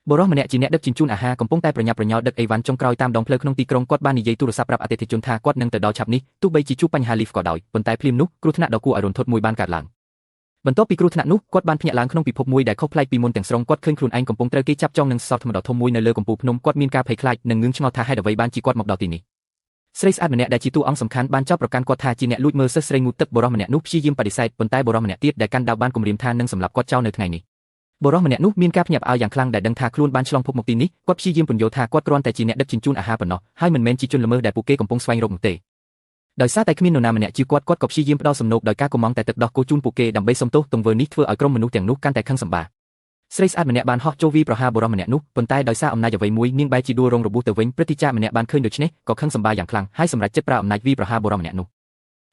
បុរសម្នាក់ជាអ្នកដឹកជញ្ជូនអាហារកំពុងតែប្រញាប់ប្រញាល់ដឹកអីវ៉ាន់ចុងក្រោយតាមដងផ្លូវក្នុងទីក្រុងគាត់បាននិយាយទូរស័ព្ទប្រាប់អតិថិជនថាគាត់នឹងទៅដល់ឆាប់នេះទោះបីជាជួបបញ្ហាលីហ្វក៏ដោយប៉ុន្តែភ្លាមនោះគ្រោះថ្នាក់ដ៏គួរឲ្យរន្ធត់មួយបានកើតឡើងបន្ទាប់ពីគ្រោះថ្នាក់នោះគាត់បានភ្ញាក់ឡើងក្នុងពិភពមួយដែលខុសប្លែកពីមុនទាំងស្រុងគាត់ឃើញខ្លួនឯងកំពុងត្រូវគេចាប់ចងនឹងសសរថ្មដ៏ធំមួយនៅលើកំពូលភ្នំគាត់មានការភ័យខ្លាចនិងងឿងឆ្ងល់ថាហេតុអ្វីបានជាគាត់មកដល់ទីនេះស្រីស្អាតម្នាក់ដែលជាតួអង្គសំខាន់បានចោទប្រកាន់គាត់ថាជាអ្នកលួចមើលសិស្សស្រីងូតទឹកបុរសម្នាក់នោះព្យាយាមបដិសេធប៉ុន្តែបុរសម្នាក់ទៀតដែលកាន់ដាវបានគំរាមថានឹងសម្លាប់គាត់ចោលនៅថ្ងៃនេះបុរសម្នាក់នោះមានការភ្ញាក់ផ្អើលយ៉ាងខ្លាំងដែលដឹងថាខ្លួនបានឆ្លងភពមកទីនេះគាត់ព្យាយាមពន្យល់ថាគាត់គ្រាន់តែជាអ្នកដឹកជញ្ជូនអាហារប៉ុណ្ណោះហើយមិនមែនជាជនល្មើសដែលពួកគេកំពុងស្វែងរកនោះទេដោយសារតែគ្មាននរណាម្នាក់ជឿគាត់គាត់ក៏ព្យាយាមផ្ដល់សំណូកដោយការកុម្ម៉ង់តែទឹកដោះគោជូនពួកគេដើម្បីសុំទោសទង្វើនេះធ្វើឲ្យក្រុមមនុស្សទាំងនោះកាន់តែខឹងសម្បាស្រីស្អាតម្នាក់បានហោះចូលវីប្រហារបុរសម្នាក់នោះប៉ុន្តែដោយសារអំណាចអ្វីមួយនាងបែរជាដួលរងរបួសទៅវិញព្រឹទ្ធាចារ្យម្នាក់បានឃើញដូច្នេះក៏ខឹងសម្បាយ៉ាងខ្លាំងហើយសម្រេចចិត្តប្រើអំណាចវីប្រហារបុរសម្នាក់នោះ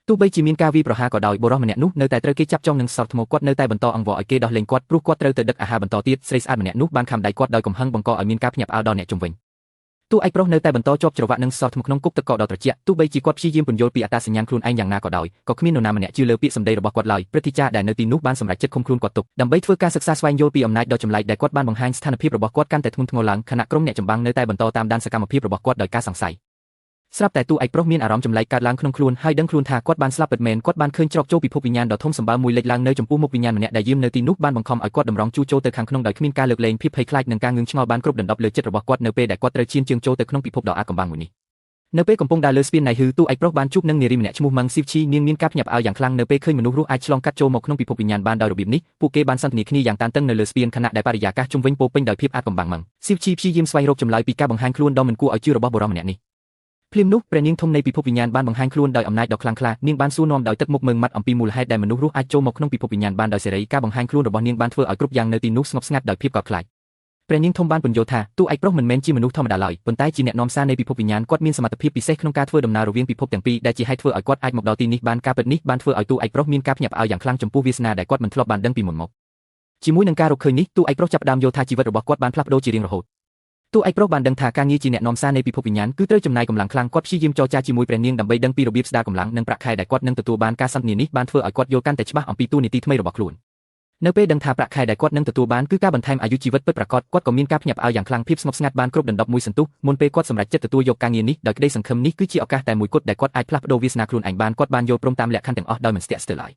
ទោះបីជាមានការវីប្រហារក៏ដោយបុរសម្នាក់នោះនៅតែត្រូវគេចាប់ចងនឹងសោតថ្មគាត់នៅតែបន្តអង្វរឲ្យគេដោះលែងគាត់ព្រោះគាត់ត្រូវទៅដឹកអាហារបន្តទៀតស្រីស្អាតម្នាក់នោះបានខំដៃគាត់ដោយកំហឹងបង្កឲ្យមានការភ្ញាក់ផ្អើលដល់អ្នកជុំវិញតួឯកប្រុសនៅតែបន្តជាប់ច្រវាក់នឹងសោតថ្មក្នុងគុកទឹកកកដ៏ត្រជាក់ទោះបីជាគាត់ព្យាយាមពន្យល់ពីអត្តសញ្ញាណខ្លួនឯងយ៉ាងណាក៏ដោយក៏គ្មាននរណាម្នាក់ជឿលើពាក្យសម្ដីរបស់គាត់ឡើយព្រឹទ្ធាចារ្យដែលនៅទីនោះបានសម្រេចចិត្តឃុំខ្លួនគាត់ទុកដើម្បីធ្វើការសិក្សាស្វែងយល់ពីអំណាចដ៏ចម្លែកដែលគាត់បានបង្ហាញស្ថានភាពរបស់គាត់កាន់តែធ្ងន់ធ្ងរឡើងខណៈក្រុមអ្នកចម្បាំងនៅតែបន្តតាមដានសកម្មភាពរបស់គាត់ដោយការសង្ស័យស្រាប់តែតួឯកប្រុសមានអារម្មណ៍ចម្លែកកើតឡើងក្នុងខ្លួនហើយដឹងខ្លួនថាគាត់បានស្លាប់ពិតមែនគាត់បានឃើញច្រកចូលពិភពវិញ្ញាណដ៏ធំសម្បើមមួយលេចឡើងនៅចំពោះមុខវិញ្ញាណម្នាក់ដែលយាមនៅទីនោះបានបង្ខំឲ្យគាត់តម្រង់ជួរចូលទៅខាងក្នុងដោយគ្មានការលើកលែងភាពភ័យខ្លាចនិងការងឿងឆ្ងល់បានគ្រប់ដណ្ដប់លើចិត្តរបស់គាត់នៅពេលដែលគាត់ត្រូវឈានជើងចូលទៅក្នុងពិភពដ៏អាថ៌កំបាំងមួយនេះនៅពេលកំពុងដើរលើស្ពានណៃហ៊ឺតួឯកប្រុសបានជួបនឹងនារីម្នាក់ឈ្មោះម៉ឹងស៊ីវឈីនាងមានការភ្ញាក់ផ្អើលយ៉ាងខ្លាំងនៅពេលឃើញមនុស្សរស់អាចឆ្លងកាត់ចូលមកក្នុងពិភពវិញ្ញាណបានដោយរបៀបនេះពួកគេបានសន្ទនាគ្នាយ៉ាងតានតឹងនៅលើស្ពានខណៈដែលបរិយាកាសជុំវិញពោពេញដោយភាពអាថ៌កំបាំងម៉ឹងស៊ីវឈីព្យាយាមស្វែងរកចម្លើយពីការបង្ហាញខ្លួនដ៏មិនគួរឲ្យជឿរបស់បុរសម្នាក់នេះភ្លាមនោះព្រះនាងធំនៃពិភពវិញ្ញាណបានបង្ហាញខ្លួនដោយអំណាចដ៏ខ្លាំងក្លានាងបានសួរនាំដោយទឹកមុខម៉ឺងម៉ាត់អំពីមូលហេតុដែលមនុស្សរស់អាចចូលមកក្នុងពិភពវិញ្ញាណបានដោយសេរីការបង្ហាញខ្លួនរបស់នាងបានធ្វើឲ្យគ្រប់យ៉ាងនៅទីនោះស្ងប់ស្ងាត់ដោយភាពកោតខ្លាចព្រះនាងធំបានពន្យល់ថាតួឯកប្រុសមិនមែនជាមនុស្សធម្មតាឡើយប៉ុន្តែជាអ្នកនាំសារនៃពិភពវិញ្ញាណគាត់មានសមត្ថភាពពិសេសក្នុងការធ្វើដំណើររវាងពិភពទាំងពីរដែលជាហេតុធ្វើឲ្យគាត់អាចមកដល់ទីនេះបានការពិតនេះបានធ្វើឲ្យតួឯកប្រុសមានការភ្ញាក់ផ្អើលយ៉ាងខ្លាំងចំពោះវាសនាដែលគាត់មិនធ្លាប់បានដឹងពីមុនមកជាមួយនឹងការរកឃើញនេះតួឯកប្រុសចាប់ផ្ដើមយល់ថាជីវិតរបស់គាត់បានផ្លាស់ប្ដូរជារៀងរហូតតួឯកប្រុសបានដឹងថាការងារជាអ្នកនាំសារនៃពិភពវិញ្ញាណគឺត្រូវចំណាយកម្លាំងខ្លាំងគាត់ព្យាយាមចរចាជាមួយព្រះនាងដើម្បីដឹងពីរបៀបស្ដារកម្លាំងនិងប្រាក់ខែដែលគាត់នឹងទទួលបានការសន្ទនានេះបានធ្វើឲ្យគាត់យល់កាន់តែច្បាស់អំពីតួនាទីថ្មីរបស់ខ្លួននៅពេលដឹងថាប្រាក់ខែដែលគាត់នឹងទទួលបានគឺការបន្ថែមអាយុជីវិតពិតប្រាកដគាត់ក៏មានការភ្ញាក់ផ្អើលយ៉ាងខ្លាំងភាពស្ងប់ស្ងាត់បានគ្រប់ដណ្ដប់មួយសន្ទុះមុនពេលគាត់សម្រេចចិត្តទទួលយកការងារនេះដោយក្តីសង្ឃឹមនេះគឺជាឱកាសតែមួយគត់ដែលគាត់អាចផ្លាស់ប្ដូរវាសនាខ្លួនឯងបានគាត់បានយល់ព្រមតាមលក្ខខណ្ឌទាំងអស់ដោយមិនស្ទាក់ស្ទើរឡើយ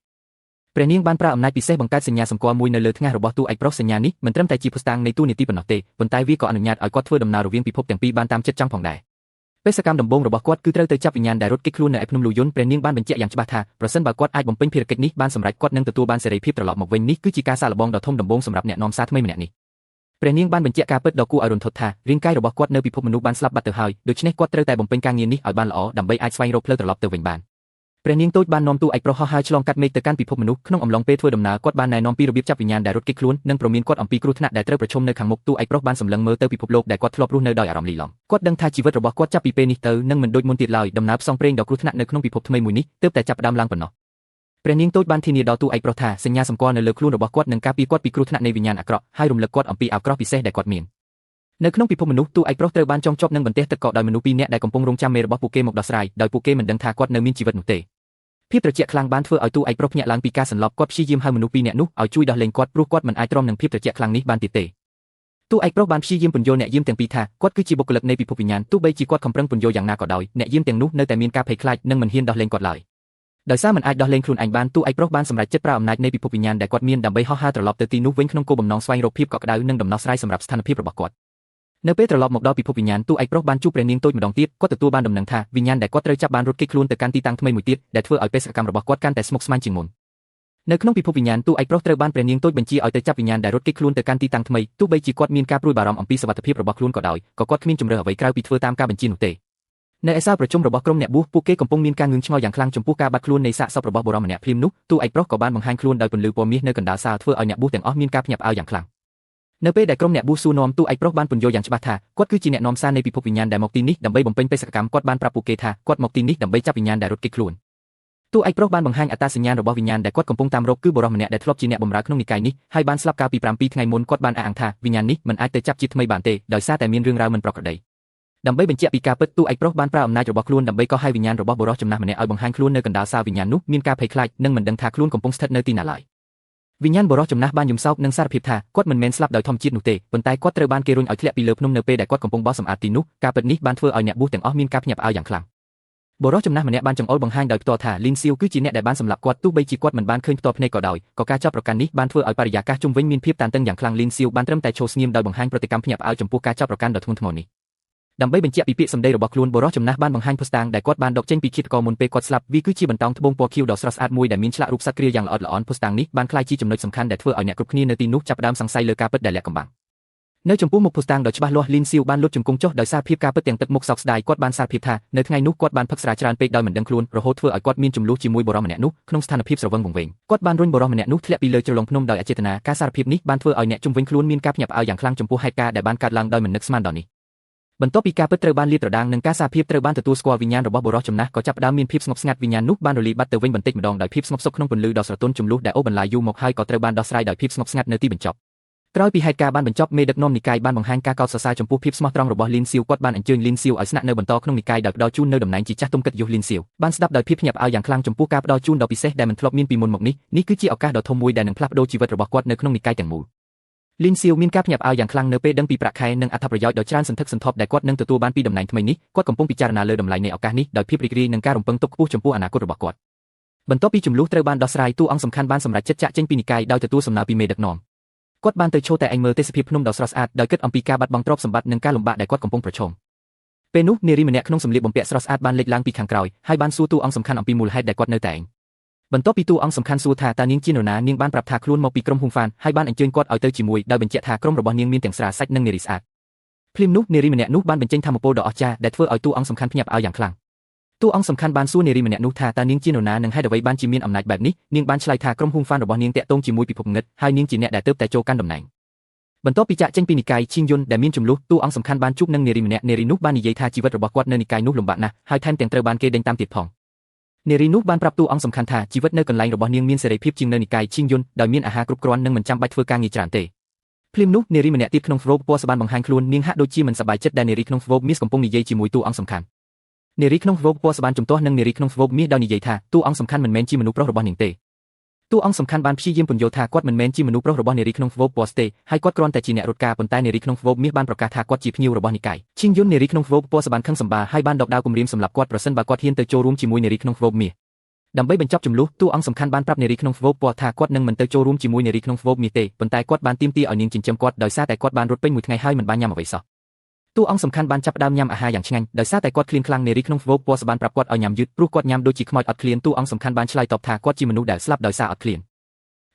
ព្រះនាងបានប្រើអំណាចពិសេសបង្កើតសញ្ញាសម្គាល់មួយនៅលើថ្ងាសរបស់តួឯកប្រុសសញ្ញានេះមិនត្រឹមតែជាភស្តុតាងនៃតួនាទីប៉ុណ្ណោះទេប៉ុន្តែវាក៏អនុញ្ញាតឲ្យគាត់ធ្វើដំណើររវាងពិភពទាំងពីរបានតាមចិត្តចង់ផងដែរបេសកកម្មដំបូងរបស់គាត់គឺត្រូវទៅចាប់វិញ្ញាណដែលរត់គេចខ្លួននៅឯភ្នំលូយុនព្រះនាងបានបញ្ជាក់យ៉ាងច្បាស់ថាប្រសិនបើគាត់អាចបំពេញភារកិច្ចនេះបានសម្រេចគាត់នឹងទទួលបានសេរីភាពត្រឡប់មកវិញនេះគឺជាការសាកល្បងដ៏ធំដំបូងសម្រាប់អ្នកនាំសារថ្មីម្នាក់នេះព្រះនាងបានបញ្ជាក់ការពិតដ៏គួរឲ្យរន្ធត់ថារាងកាយរបស់គាត់នៅពិភពមនុស្សបានស្លាប់បាត់ទៅហើយដូច្នេះគាត់ត្រូវតែបំពេញការងារនេះឲ្យបានល្អដើម្បីអាចស្វែងរកផ្លូវត្រឡប់ទៅវិញបានព្រះនាងតូចបាននាំតួឯកប្រុសហោះហើរឆ្លងកាត់មេឃទៅកាន់ពិភពមនុស្សក្នុងអំឡុងពេលធ្វើដំណើរគាត់បានណែនាំពីរបៀបចាប់វិញ្ញាណដែលរត់គេចខ្លួននិងព្រមានគាត់អំពីគ្រោះថ្នាក់ដែលត្រូវប្រឈមនៅខាងមុខតួឯកប្រុសបានសម្លឹងមើលទៅពិភពលោកដែលគាត់ធ្លាប់រស់នៅដោយអារម្មណ៍លីឡំគាត់ដឹងថាជីវិតរបស់គាត់ចាប់ពីពេលនេះទៅនឹងមិនដូចមុនទៀតឡើយដំណើរផ្សងព្រេងដ៏គ្រោះថ្នាក់នៅក្នុងពិភពថ្មីមួយនេះទើបតែចាប់ផ្ដើមឡើងប៉ុណ្ណោះព្រះនាងតូចបានធានាដល់តួឯកប្រុសថាសញ្ញាសម្គាល់នៅលើខ្លួនរបស់គាត់នឹងការពារគាត់ពីគ្រោះថ្នាក់នៃវិញ្ញាណអាក្រក់ហើយរំលឹកគាត់អំពីអាវក្រោះពិសេសដែលគាត់មាននៅក្នុងពិភពមនុស្សតួឯកប្រុសត្រូវបានចងជាប់នឹងបន្ទះទឹកកកដោយមនុស្សពីរនាក់ដែលកំពុងរងចាំមេរបស់ពួកគេមកដោះស្រាយដោយពួកគេមិនដឹងថាគាត់នៅមានជីវិតនោះទេភាពត្រជាក់ខ្លាំងបានធ្វើឲ្យតួឯកប្រុសភ្ញាក់ឡើងពីការសន្លប់គាត់ព្យាយាមហៅមនុស្សពីរនាក់នោះឲ្យជួយដោះលែងគាត់ព្រោះគាត់មិនអាចទ្រាំនឹងភាពត្រជាក់ខ្លាំងនេះបានទៀតទេតួឯកប្រុសបានព្យាយាមពន្យល់អ្នកយាមទាំងពីរថាគាត់គឺជាបុគ្គលិកនៃពិភពវិញ្ញាណទោះបីជាគាត់ខំប្រឹងពន្យល់យ៉ាងណាក៏ដោយអ្នកយាមទាំងនោះនៅតែមានការភ័យខ្លាចនិងមិនហ៊ានដោះលែងគាត់ឡើយដោយសារមិនអាចដោះលែងខ្លួនឯងបានតួឯកប្រុសបានសម្រេចចិត្តប្រើអំណាចនៃពិភពវិញ្ញាណដែលគាត់មានដើម្បីហោះហើរត្រឡប់ទៅទីនោះវិញក្នុងគោលបំណងស្វែងរកភាពកក់ក្ដៅនិងដំណោះស្រាយសម្រាប់ស្ថានភាពរបស់គាត់នៅពេលត្រឡប់មកដល់ពិភពវិញ្ញាណតួឯកប្រុសបានជួបព្រះនាងតូចម្ដងទៀតគាត់ទទួលបានដំណឹងថាវិញ្ញាណដែលគាត់ត្រូវចាប់បានរត់គេចខ្លួនទៅកាន់ទីតាំងថ្មីមួយទៀតដែលធ្វើឲ្យបេសកកម្មរបស់គាត់កាន់តែស្មុគស្មាញជាងមុននៅក្នុងពិភពវិញ្ញាណតួឯកប្រុសត្រូវបានព្រះនាងតូចបញ្ជាឲ្យទៅចាប់វិញ្ញាណដែលរត់គេចខ្លួនទៅកាន់ទីតាំងថ្មីទោះបីជាគាត់មានការព្រួយបារម្ភអំពីសុវត្ថិភាពរបស់ខ្លួនក៏ដោយក៏គាត់គ្មានជម្រើសអ្វីក្រៅពីធ្វើតាមការបញ្ជានោះទេនៅឯសាលប្រជុំរបស់ក្រុមអ្នកបួសពួកគេកំពុងមានការងឿងឆ្ងល់យ៉ាងខ្លាំងចំពោះការបាត់ខ្លួននៃសាកសពរបស់បុរសម្នាក់ភ្លាមនោះតួឯកប្រុសក៏បានបង្ហាញខ្លួនដោយពន្លឺពណ៌មាសនៅកណ្ដាលសាលធ្វើឲ្យអ្នកបួសទាំងអស់មានការភ្ញាក់ផ្អើលយ៉ាងខ្លាំងនៅពេលដែលក្រុមអ្នកបួសសួរនាំតួឯកប្រុសបានពន្យល់យ៉ាងច្បាស់ថាគាត់គឺជាអ្នកនាំសារនៃពិភពវិញ្ញាណដែលមកទីនេះដើម្បីបំពេញបេសកកម្មគាត់បានប្រាប់ពួកគេថាគាត់មកទីនេះដើម្បីចាប់វិញ្ញាណដែលរត់គេចខ្លួនតួឯកប្រុសបានបង្ហាញអត្តសញ្ញាណរបស់វិញ្ញាណដែលគាត់កំពុងតាមរកគឺបុរសម្នាក់ដែលធ្លាប់ជាអ្នកបម្រើក្នុងនិកាយនេះហើយបានស្លាប់កាលពី7ថ្ងៃមុនគាត់បានអះអាងថាវិញ្ញាណនេះមិនអាចទៅចាប់ជាថ្មីបានទេដោយសារតែមានរឿងរ៉ាវមិនប្រក្រតីដើម្បីបញ្ជាក់ពីការពិតតួឯកប្រុសបានប្រើអំណាចរបស់ខ្លួនដើម្បីកោះហៅវិញ្ញាណរបស់បុរសចំណាស់ម្នាក់ឲ្យបង្ហាញខ្លួននៅកណ្ដាលសាលវិញ្ញាណនោះមានការភ័យខ្លាចនិងមិនដឹងថាខ្លួនកំពុងស្ថិតនៅទីណាឡើយ វិញ្ញាណបុរសចំណាស់បានយំសោកនិងសារភាពថាគាត់មិនមែនស្លាប់ដោយធម្មជាតិនោះទេប៉ុន្តែគាត់ត្រូវបានគេរុញឲ្យធ្លាក់ពីលើភ្នំនៅពេលដែលគាត់កំពុងបោសសម្អាតទីនោះការពិតនេះបានធ្វើឲ្យអ្នកបួសទាំងអស់មានការភ្ញាក់ផ្អើលយ៉ាងខ្លាំងបុរសចំណាស់ម្នាក់បានចង្អុលបង្ហាញដោយផ្ទាល់ថាលីនសៀវគឺជាអ្នកដែលបានសម្លាប់គាត់ទោះបីជាគាត់មិនបានឃើញផ្ទាល់ភ្នែកក៏ដោយក៏ការចោទប្រកាន់នេះបានធ្វើឲ្យបរិយាកាសជុំវិញមានភាពតានតឹងយ៉ាងខ្លាំងលីនសៀវបានត្រឹមតែឈរស្ងៀមដោយបង្ហាញប្រតិកម្មភ្ញាក់ផ្អើលចំពោះការចោទប្រកាន់ដ៏ធ្ងន់ធ្ងរនេះដើម្បីបញ្ជាក់ពីពាក្យសម្ដីរបស់ខ្លួនបុរសចំណាស់បានបង្ហាញភស្តុតាងដែលគាត់បានដកចេញពីឃាតករមុនពេលគាត់ស្លាប់វាគឺជាបន្តោងត្បូងពណ៌ខៀវដ៏ស្រស់ស្អាតមួយដែលមានឆ្លាក់រូបសត្វគ្រាយ៉ាងល្អិតល្អន់ភស្តុតាងនេះបានក្លាយជាចំណុចសំខាន់ដែលធ្វើឲ្យអ្នកគ្រប់គ្នានៅទីនោះចាប់ផ្ដើមសង្ស័យលើការពិតដែលលាក់កំបាំងនៅចំពោះមុខភស្តុតាងដ៏ច្បាស់លាស់លីនសៀវបានលុតជង្គង់ចុះដោយសារភាពការពិតទាំងទឹកមុខសោកស្ដាយគាត់បានសារភាពថានៅថ្ងៃនោះគាត់បានផឹកស្រាច្រើនពេកដោយមិនដឹងខ្លួនរហូតធ្វើឲ្យគាត់មានជម្លោះជាមួយបុរសម្នាក់នោះក្នុងស្ថានភាពស្រវឹងវង្វេងគាត់បានរុញបុរសម្នាក់នោះធ្លាក់ពីលើជ្រលងភ្នំដោយអចេតនាការសារភាពនេះបានធ្វើឲ្យអ្នកជុំវិញខ្លួនមានការភ្ញាក់ផ្អើលយ៉ាងខ្លាំងចំពោះហេតុការណ៍ដែលបានកើតឡើងដោយមិននឹកស្មានដល់នេះបន្ទាប់ពីការពិតត្រូវបានលាតត្រដាងនិងការសារភាពត្រូវបានទទួលស្គាល់វិញ្ញាណរបស់បុរសចំណាស់ក៏ចាប់ផ្ដើមមានភាពស្ងប់ស្ងាត់វិញ្ញាណនោះបានរលាយបាត់ទៅវិញបន្តិចម្ដងដោយភាពស្ងប់សុខក្នុងពន្លឺដ៏ស្រទន់ជម្លោះដែលអូសបន្លាយយូរមកហើយក៏ត្រូវបានដោះស្រាយដោយភាពស្ងប់ស្ងាត់នៅទីបញ្ចប់ក្រោយពីហេតុការណ៍បានបញ្ចប់មេដឹកនាំនិកាយបានបង្ហាញការកោតសរសើរចំពោះភាពស្មោះត្រង់របស់លីនសៀវគាត់បានអញ្ជើញលីនសៀវឲ្យស្នាក់នៅបន្តក្នុងនិកាយដោយផ្ដល់ជូននូវតំណែងជាចាស់ទុំកិត្តិយសលីនសៀវបានស្ដាប់ដោយភាពភ្ញាក់ផ្អើលយ៉ាងខ្លាំងចំពោះការផ្ដល់ជូនដ៏ពិសេសដែលមិនធ្លាប់មានពីមុនមកនេះនេះគឺជាឱកាសដ៏ធំមួយដែលនឹងផ្លាស់ប្ដូរជីវិតរបស់គាត់នៅក្នុងនិកាយទាំងមូលលីនសៀវមានការភ្ញាក់ផ្អើលយ៉ាងខ្លាំងនៅពេលដឹងពីប្រាក់ខែនិងអត្ថប្រយោជន៍ដ៏ច្រើនសន្ធឹកសន្ធាប់ដែលគាត់នឹងទទួលបានពីតំណែងថ្មីនេះគាត់កំពុងពិចារណាលើតម្លៃនៃឱកាសនេះដោយភាពរីករាយនិងការរំពឹងទុកខ្ពស់ចំពោះអនាគតរបស់គាត់បន្ទាប់ពីជម្លោះត្រូវបានដោះស្រាយតួអង្គសំខាន់បានសម្រេចចិត្តចាកចេញពីនិកាយដោយទទួលសំណើពីមេដឹកនាំគាត់បានទៅឈរតែឯងមើលទេសភាពភ្នំដ៏ស្រស់ស្អាតដោយគិតអំពីការបាត់បង់ទ្រព្យសម្បត្តិនិងការលំបាកដែលគាត់កំពុងប្រឈមពេលនោះនារីម្នាក់ក្នុងសម្លៀកបំពាក់ស្រស់ស្អាតបានលេចឡើងពីខាងក្រោយហើយបានសួរតួអង្គសំខាន់អំពីមូលហេតុដែលគាត់នៅតែឯងបន្ទាប់ពីតួអង្គសំខាន់សួរថាតើនាងជានរណានាងបានប្រាប់ថាខ្លួនមកពីក្រុមហ៊ុងហ្វានហើយបានអញ្ជើញគាត់ឲ្យទៅជាមួយដោយបញ្ជាក់ថាក្រុមរបស់នាងមានទាំងស្រាសាច់និងនារីស្អាតភ្លាមនោះនារីម្នាក់នោះបានបញ្ចេញថាមពលដ៏អស្ចារ្យដែលធ្វើឲ្យតួអង្គសំខាន់ភ្ញាក់ផ្អើលយ៉ាងខ្លាំងតួអង្គសំខាន់បានសួរនារីម្នាក់នោះថាតើនាងជានរណានិងហេតុអ្វីបានជាមានអំណាចបែបនេះនាងបានឆ្លើយថាក្រុមហ៊ុងហ្វានរបស់នាងតាក់ទងជាមួយពិភពងឹតហើយនាងជាអ្នកដែលទើបតែចូលកាន់តំណែងបន្ទាប់ពីចាកចេញពីនិកាយឈៀងយុនដែលមានជម្លោះតួអង្គសំខាន់បានជួបនឹងនារីម្នាក់នារីនោះបាននិយាយថាជីវិតរបស់គាត់នៅនិកាយនោះលំបាកណាស់ហើយថែមទាំងត្រូវបានគេដេញតាមទៀតផងនារីនោះបានប្រាប់តួអង្គសំខាន់ថាជីវិតនៅកន្លែងរបស់នាងមានសេរីភាពជាងនៅនិកាយឈៀងយុនដោយមានអាហារគ្រប់គ្រាន់និងមិនចាំបាច់ធ្វើការងារច្រើនទេភ្លាមនោះនារីម្នាក់ទៀតក្នុងហ្វ្រោបពណ៌ស្បានបង្ហាញខ្លួននាងហាក់ដូចជាមិនសប្បាយចិត្តដែលនារីក្នុងហ្វ្រោបមាសកំពុងនិយាយជាមួយតួអង្គសំខាន់នារីក្នុងហ្វ្រោបពណ៌ស្បានជំទាស់នឹងនារីក្នុងហ្វ្រោបមាសដោយនិយាយថាតួអង្គសំខាន់មិនមែនជាមនុស្សប្រុសរបស់នាងទេតួអង្គសំខាន់បានព្យាយាមពន្យល់ថាគាត់មិនមែនជាមនុស្សប្រុសរបស់នារីក្នុងហ្វ្រោបពណ៌ទេហើយគាត់គ្រាន់តែជាអ្នករត់ការប៉ុន្តែនារីក្នុងហ្វ្រោបមាសបានប្រកាសថាគាត់ជាភ្ញៀវរបស់និកាយឈៀងយុននារីក្នុងហ្វ្រោបពណ៌ស្បានខឹងសម្បាហើយបានដកដាវគំរាមសម្លាប់គាត់ប្រសិនបើគាត់ហ៊ានទៅចូលរួមជាមួយនារីក្នុងហ្វ្រោបមាសដើម្បីបញ្ចប់ជម្លោះតួអង្គសំខាន់បានប្រាប់នារីក្នុងហ្វ្រោបពណ៌ថាគាត់នឹងមិនទៅចូលរួមជាមួយនារីក្នុងហ្វ្រោបមាសទេប៉ុន្តែគាត់បានទាមទារឲ្យនាងចិញ្ចឹមគាត់ដោយសារតែគាត់បានរត់ពេញមួយថ្ងៃហើយមិនបានញ៉ាំអ្វីសោះតួអង្គសំខាន់បានចាប់ផ្ដើមញ៉ាំអាហារយ៉ាងឆ្ងាញ់ដោយសារតែគាត់ឃ្លានខ្លាំងនារីក្នុងហ្វ្រោបពណ៌ស្បានប្រាប់គាត់ឲ្យញ៉ាំយឺតព្រោះគាត់ញ៉ាំដូចជាខ្មោចអត់ឃ្លានតួអង្គសំខាន់បានឆ្លើយតបថាគាត់ជាមនុស្សដែលស្លាប់ដោយសារអត់ឃ្លាន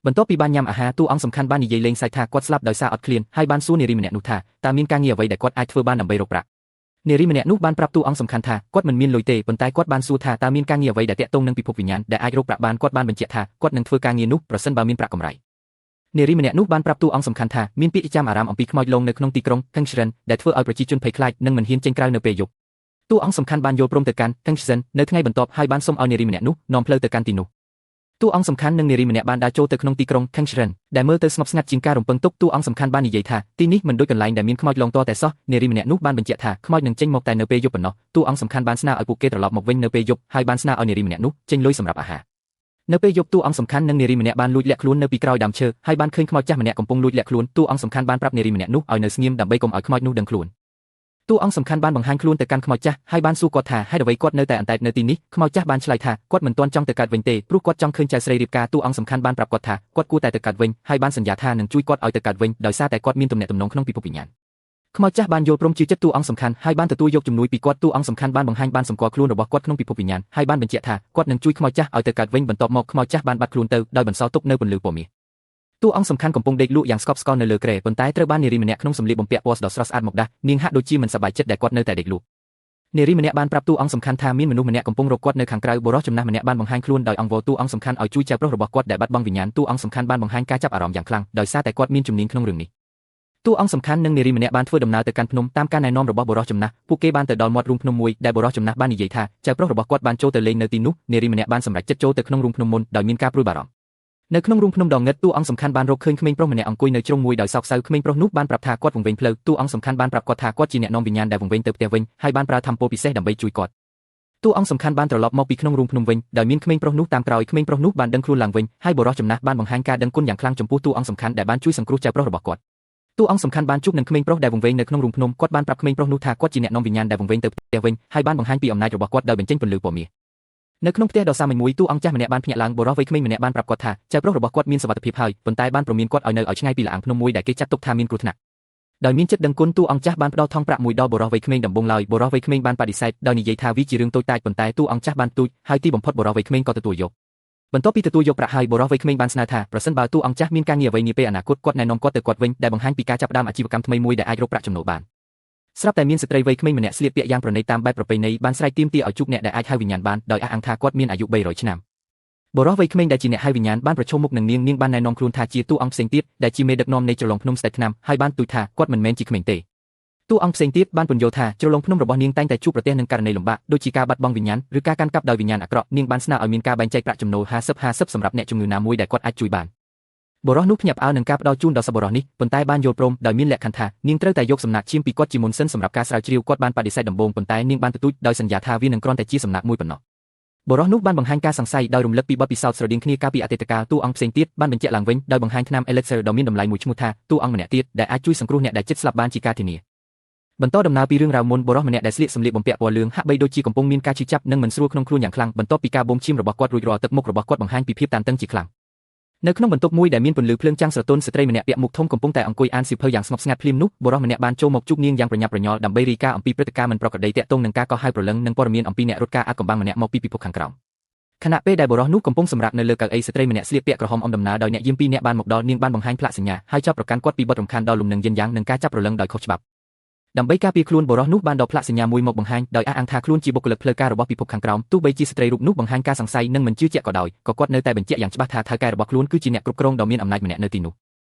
បន្ទាប់ពីបានញ៉ាំអាហារតួអង្គសំខាន់បាននិយាយលេងសើចថាគាត់ស្លាប់ដោយសារអត់ឃ្លានហើយបានសួរនារីម្នាក់នោះថាតើមានការងារអ្វីដែលគាត់អាចធ្វើបានដើម្បីរកប្រាក់នារីម្នាក់នោះបានប្រាប់តួអង្គសំខាន់ថាគាត់មិនមានលុយទេប៉ុន្តែគាត់បានសួរថាតើមានការងារអ្វីដែលទាក់ទងនឹងពិភពវិញ្ញាណដែលអាចរកប្រាក់បានគាត់បានបញ្ជាក់ថាគាត់នឹងធ្វើការងារនោះប្រសិនបើមានប្រាក់កម្រៃនារីម្នាក់នោះបានប្រាប់តួអង្គសំខាន់ថាមានពាក្យចាំអារម្មណ៍អំពីខ្មោចលងនៅក្នុងទីក្រុង Kangshren ដែលធ្វើឲ្យប្រជាជនភ័យខ្លាចនិងមិនហ៊ានចេញក្រៅនៅពេលយប់តួអង្គសំខាន់បានយល់ព្រមទៅកាន់ Kangshren នៅថ្ងៃបន្ទាប់ហើយបានសុំឲ្យនារីម្នាក់នោះនាំផ្លូវទៅកាន់ទីនោះតួអង្គសំខាន់និងនារីម្នាក់បានដើរចូលទៅក្នុងទីក្រុង Kangshren ដែលមើលទៅស្ងប់ស្ងាត់ជាងការរំពឹងទុកតួអង្គសំខាន់បាននិយាយថាទីនេះមិនដូចកន្លែងដែលមានខ្មោចលងតតែសោះនារីម្នាក់នោះបានបញ្ជាក់ថាខ្មោចនឹងចេញមកតែនៅពេលយប់ប៉ុណ្ណោះតួអង្គសំខាន់បានស្នើឲ្យពួកគេត្រឡប់មកវិញនៅពេលយប់ហើយបានស្នើឲ្យនារីម្នាក់នោះចេញលុយសម្រាប់អាហារនៅពេលយប់តួអង្គសំខាន់និងនារីម្នាក់បានលួចលាក់ខ្លួននៅពីក្រោយដើមឈើហើយបានឃើញខ្មោចចាស់ម្នាក់កំពុងលួចលាក់ខ្លួនតួអង្គសំខាន់បានប្រាប់នារីម្នាក់នោះឲ្យនៅស្ងៀមដើម្បីកុំឲ្យខ្មោចនោះដឹងខ្លួនតួអង្គសំខាន់បានបង្ហាញខ្លួនទៅកាន់ខ្មោចចាស់ហើយបានសួរគាត់ថាហេតុអ្វីគាត់នៅតែអន្តែតនៅទីនេះខ្មោចចាស់បានឆ្លើយថាគាត់មិនទាន់ចង់ទៅកើតវិញទេព្រោះគាត់ចង់ឃើញចៅស្រីរៀបការតួអង្គសំខាន់បានប្រាប់គាត់ថាគាត់គួរតែទៅកើតវិញហើយបានសន្យាថានឹងជួយគាត់ឲ្យទៅកើតវិញដោយសារតែគាត់មានទំនាក់ទំនងក្នុងពិភពវិញ្ញាណខ្មោចចាស់បានយល់ព្រមជឿចិត្តតួអង្គសំខាន់ហើយបានទទួលយកជំនួយពីគាត់តួអង្គសំខាន់បានបង្ហាញបានសម្គាល់ខ្លួនរបស់គាត់ក្នុងពិភពវិញ្ញាណហើយបានបញ្ជាក់ថាគាត់នឹងជួយខ្មោចចាស់ឲ្យទៅកើតវិញបន្ទាប់មកខ្មោចចាស់បានបាត់ខ្លួនទៅដោយបន្សល់ទុកនៅពន្លឺពណ៌មាសតួអង្គសំខាន់កំពុងដេកលក់យ៉ាងស្កប់ស្កល់នៅលើគ្រែប៉ុន្តែត្រូវបាននារីម្នាក់ក្នុងសម្លៀកបំពាក់ពណ៌ដ៏ស្រស់ស្អាតមកដាស់នាងហាក់ដូចជាមិនសប្បាយចិត្តដែលគាត់នៅតែដេកលក់នារីម្នាក់បានប្រាប់តួអង្គសំខាន់ថាមានមនុស្សម្នាក់កំពុងរកគាត់នៅខាងក្រៅបុរសចំណាស់ម្នាក់បានបង្ហាញខ្លួនដោយអង្វរតួអង្គសំខាន់ឲ្យជួយចៅប្រុសរបស់គាត់ដែលបាត់បង់វិញ្ញាណតួអង្គសំខាន់បានបង្ហាញការចាប់អារម្មណ៍យ៉ាងខ្លាំងដោយសារតែគាត់មានជំនាញក្នុងរឿងនេះតួអង្គសំខាន់និងនារីម្នាក់បានធ្វើដំណើរទៅកាន់ភ្នំតាមការណែនាំរបស់បុរសចំណាស់ពួកគេបានទៅដល់មាត់រូងភ្នំមួយដែលបុរសចំណាស់បាននិយាយថាចៅប្រុសរបស់គាត់បានចូលទៅលេងនៅទីនោះនារីម្នាក់បានសម្រេចចិត្តចូលទៅក្នុងរូងភ្នំមុនដោយមានការព្រួយបារម្ភនៅក្នុងរូងភ្នំដ៏ងឹតតួអង្គសំខាន់បានរកឃើញក្មេងប្រុសម្នាក់អង្គុយនៅជ្រុងមួយដោយសោកសៅក្មេងប្រុសនោះបានប្រាប់ថាគាត់វង្វេងផ្លូវតួអង្គសំខាន់បានប្រាប់គាត់ថាគាត់ជាអ្នកនាំវិញ្ញាណដែលវង្វេងទៅផ្ទះវិញហើយបានប្រើធម្មពលពិសេសដើម្បីជួយគាត់ តួអង្គសំខាន់បានត្រឡប់មកពីក្នុងរូងភ្នំវិញដោយមានក្មេងប្រុសនោះតាមក្រោយក្មេងប្រុសនោះបានដឹងខ្លួនឡើងវិញហើយបុរសចំណាស់បានបង្ហាញការដឹងគុណយ៉ាងខ្លាំងចំពោះតួអង្គសំខាន់ដែលបានជួយសង្គ្រោះចៅប្រុសរបស់គាត់តួអង្គសំខាន់បានជួបនឹងក្មេងប្រុសដែលវង្វេងនៅក្នុងរូងភ្នំគាត់បានប្រាប់ក្មេងប្រុសនោះថាគាត់ជាអ្នកនាំវិញ្ញាណដែលវង្វេងទៅផ្ទះវិញហើយបានបង្ហាញពីអំណាចរបស់គាត់ដោយបញ្ចេញពន្លឺពណ៌មាសនៅក្នុងផ្ទះដ៏សាមញ្ញមួយតួអង្គចាស់ម្នាក់បានភ្ញាក់ឡើងបុរសវ័យក្មេងម្នាក់បានប្រាប់គាត់ថាចៅប្រុសរបស់គាត់មានសុវត្ថិភាពហើយប៉ុន្តែបានព្រមានគាត់ឲ្យនៅឲ្យឆ្ងាយពីល្អាងភ្នំមួយដែលគេចាត់ទុកថាមានគ្រោះថ្នាក់ដោយមានចិត្តដឹងគុណតួអង្គចាស់បានផ្ដល់ថង់ប្រាក់មួយដល់បុរសវ័យក្មេងដំបូងឡើយបុរសវ័យក្មេងបានបដិសេធដោយនិយាយថាវាជារឿងតូចតាចប៉ុន្តែតួអង្គចាស់បានទូចហើយទីបំផុតបុរសវ័យក្មេងក៏ទទួលយកបន្ទាប់ពីទទួលយកប្រាក់ហើយបុរសវ័យក្មេងបានស្នើថាប្រសិនបើតួអង្គចាស់មានការងារអ្វីនាពេលអនាគតគាត់ណែនាំគាត់ទៅគាត់វិញដែលបង្ហាញពីការចាប់ផ្ដើមអាជីវកម្មថ្មីមួយដែលអាចរកប្រាក់ចំណូលបានស្រាប់តែមានស្ត្រីវ័យក្មេងម្នាក់ស្លៀកពាក់យ៉ាងប្រណីតតាមបែបប្រពៃណីបានស្រែកទាមទារឲ្យជួបអ្នកដែលអាចហៅវិញ្ញាណបានដោយអះអាងថាគាត់មានអាយុ300ឆ្នាំបុរសវ័យក្មេងដែលជាអ្នកហៅវិញ្ញាណបានប្រឈមមុខនឹងនាងនាងបានណែនាំខ្លួនថាជាតួអង្គផ្សេងទៀតដែលជាមេដឹកនាំនៃជ្រលងភ្នំស្ដេចថ្នាំហើយបានទូចថាគាត់មិនមែនជាក្មេងទេតួអង្គផ្សេងទៀតបានពន្យល់ថាជ្រលងភ្នំរបស់នាងតែងតែជួបប្រទះនឹងករណីលំបាកដូចជាការបាត់បង់វិញ្ញាណឬការកាន់កាប់ដោយវិញ្ញាណអាក្រក់នាងបានស្នើឲ្យមានការបែងចែកប្រាក់ចំណូល50-50សម្រាប់អ្នកជំងឺណាមួយដែលគាត់អាចជួយបានបុរសនោះភ្ញាក់ផ្អើលនឹងការផ្ដល់ជូនដល់សប្បុរសនេះប៉ុន្តែបានយល់ព្រមដោយមានលក្ខខណ្ឌថានាងត្រូវតែយកសំណាកឈាមពីគាត់ជាមុនសិនសម្រាប់ការស្រាវជ្រាវគាត់បានបដិសេធដំបូងប៉ុន្តែនាងបានទទូចដោយសន្យាថាវានឹងគ្រាន់តែជាសំណាកមួយប៉ុណ្ណោះបុរសនោះបានបង្ហាញការសង្ស័យដោយរំលឹកពីបទពិសោធន៍ស្រដៀងគ្នាកាលពីអតីតកាលតួអង្គផ្សេងទៀតបានបញ្ជាក់ឡើងវិញដោយបង្ហាញថ្នាំ Elixir ដ៏មានតម្លៃមួយឈ្មោះថាតួអង្គម្នាក់ទៀតដែលអាចជួយសង្គ្រោះអ្នកដែលជិតស្លាប់បានជាការធានាបន្តដំណើរពីរឿងរ៉ាវមុនបុរសម្នាក់ដែលស្លៀកសម្លៀកបំពាក់ពណ៌លឿងហាក់បីដូចជាកំពុងមានការឈឺចាប់និងមិនស្រួលក្នុងខ្លួនយ៉ាងខ្លាំងបន្ទាប់ពីការបូមឈាមរបស់គាត់រួចរាល់ទឹកមុខរបស់គាត់បង្ហាញពីភាពតានតឹងជាខ្លាំងនៅក្នុងបន្ទប់មួយដែលមានពន្លឺភ្លើងចាំងស្រទន់ស្ត្រីម្នាក់ពាក់មុខធំកំពុងតែអង្គុយអានសៀវភៅយ៉ាងស្ងប់ស្ងាត់ភ្លាមនោះបុរសម្នាក់បានចូលមកជួបនាងយ៉ាងប្រញាប់ប្រញាល់ដើម្បីរាយការណ៍អំពីព្រឹត្តិការណ៍មិនប្រក្រតីទាក់ទងនឹងការកោះហៅព្រលឹងនិងព័ត៌មានអំពីអ្នករត់ការអាថ៌កំបាំងម្នាក់មកពីពិភពខាងក្រោមខណៈពេលដែលបុរសនោះកំពុងសម្រាកនៅលើកៅអីស្ត្រីម្នាក់ស្លៀកពាក់ក្រហមអំដំណើរដោយអ្នកយាមពីរនាក់បានមកដល់នាងបានបង្ហាញផ្លាកសញ្ញាហើយចោទប្រកាន់គាត់ពីបទរំខានដល់លំនឹងយិនយ៉ាងនិងការចាប់ព្រលឹងដោយខុសច្បាប់ដើម្បីការពារខ្លួនបុរសនោះបានដកផ្លាកសញ្ញាមួយមកបង្ហាញដោយអះអាងថាខ្លួនជាបុគ្គលិកផ្លូវការរបស់ពិភពខាងក្រោមទោះបីជាស្ត្រីរូបនោះបង្ហាញការសង្ស័យនិងមិនជឿជាក់ក៏ដោយក៏គាត់នៅតែបញ្ជាក់យ៉ាងច្បាស់ថាថៅកែរបស់ខ្លួនគឺជាអ្នកគ្រប់គ្រងដ៏មានអំណាចម្នាក់នៅទីនោះ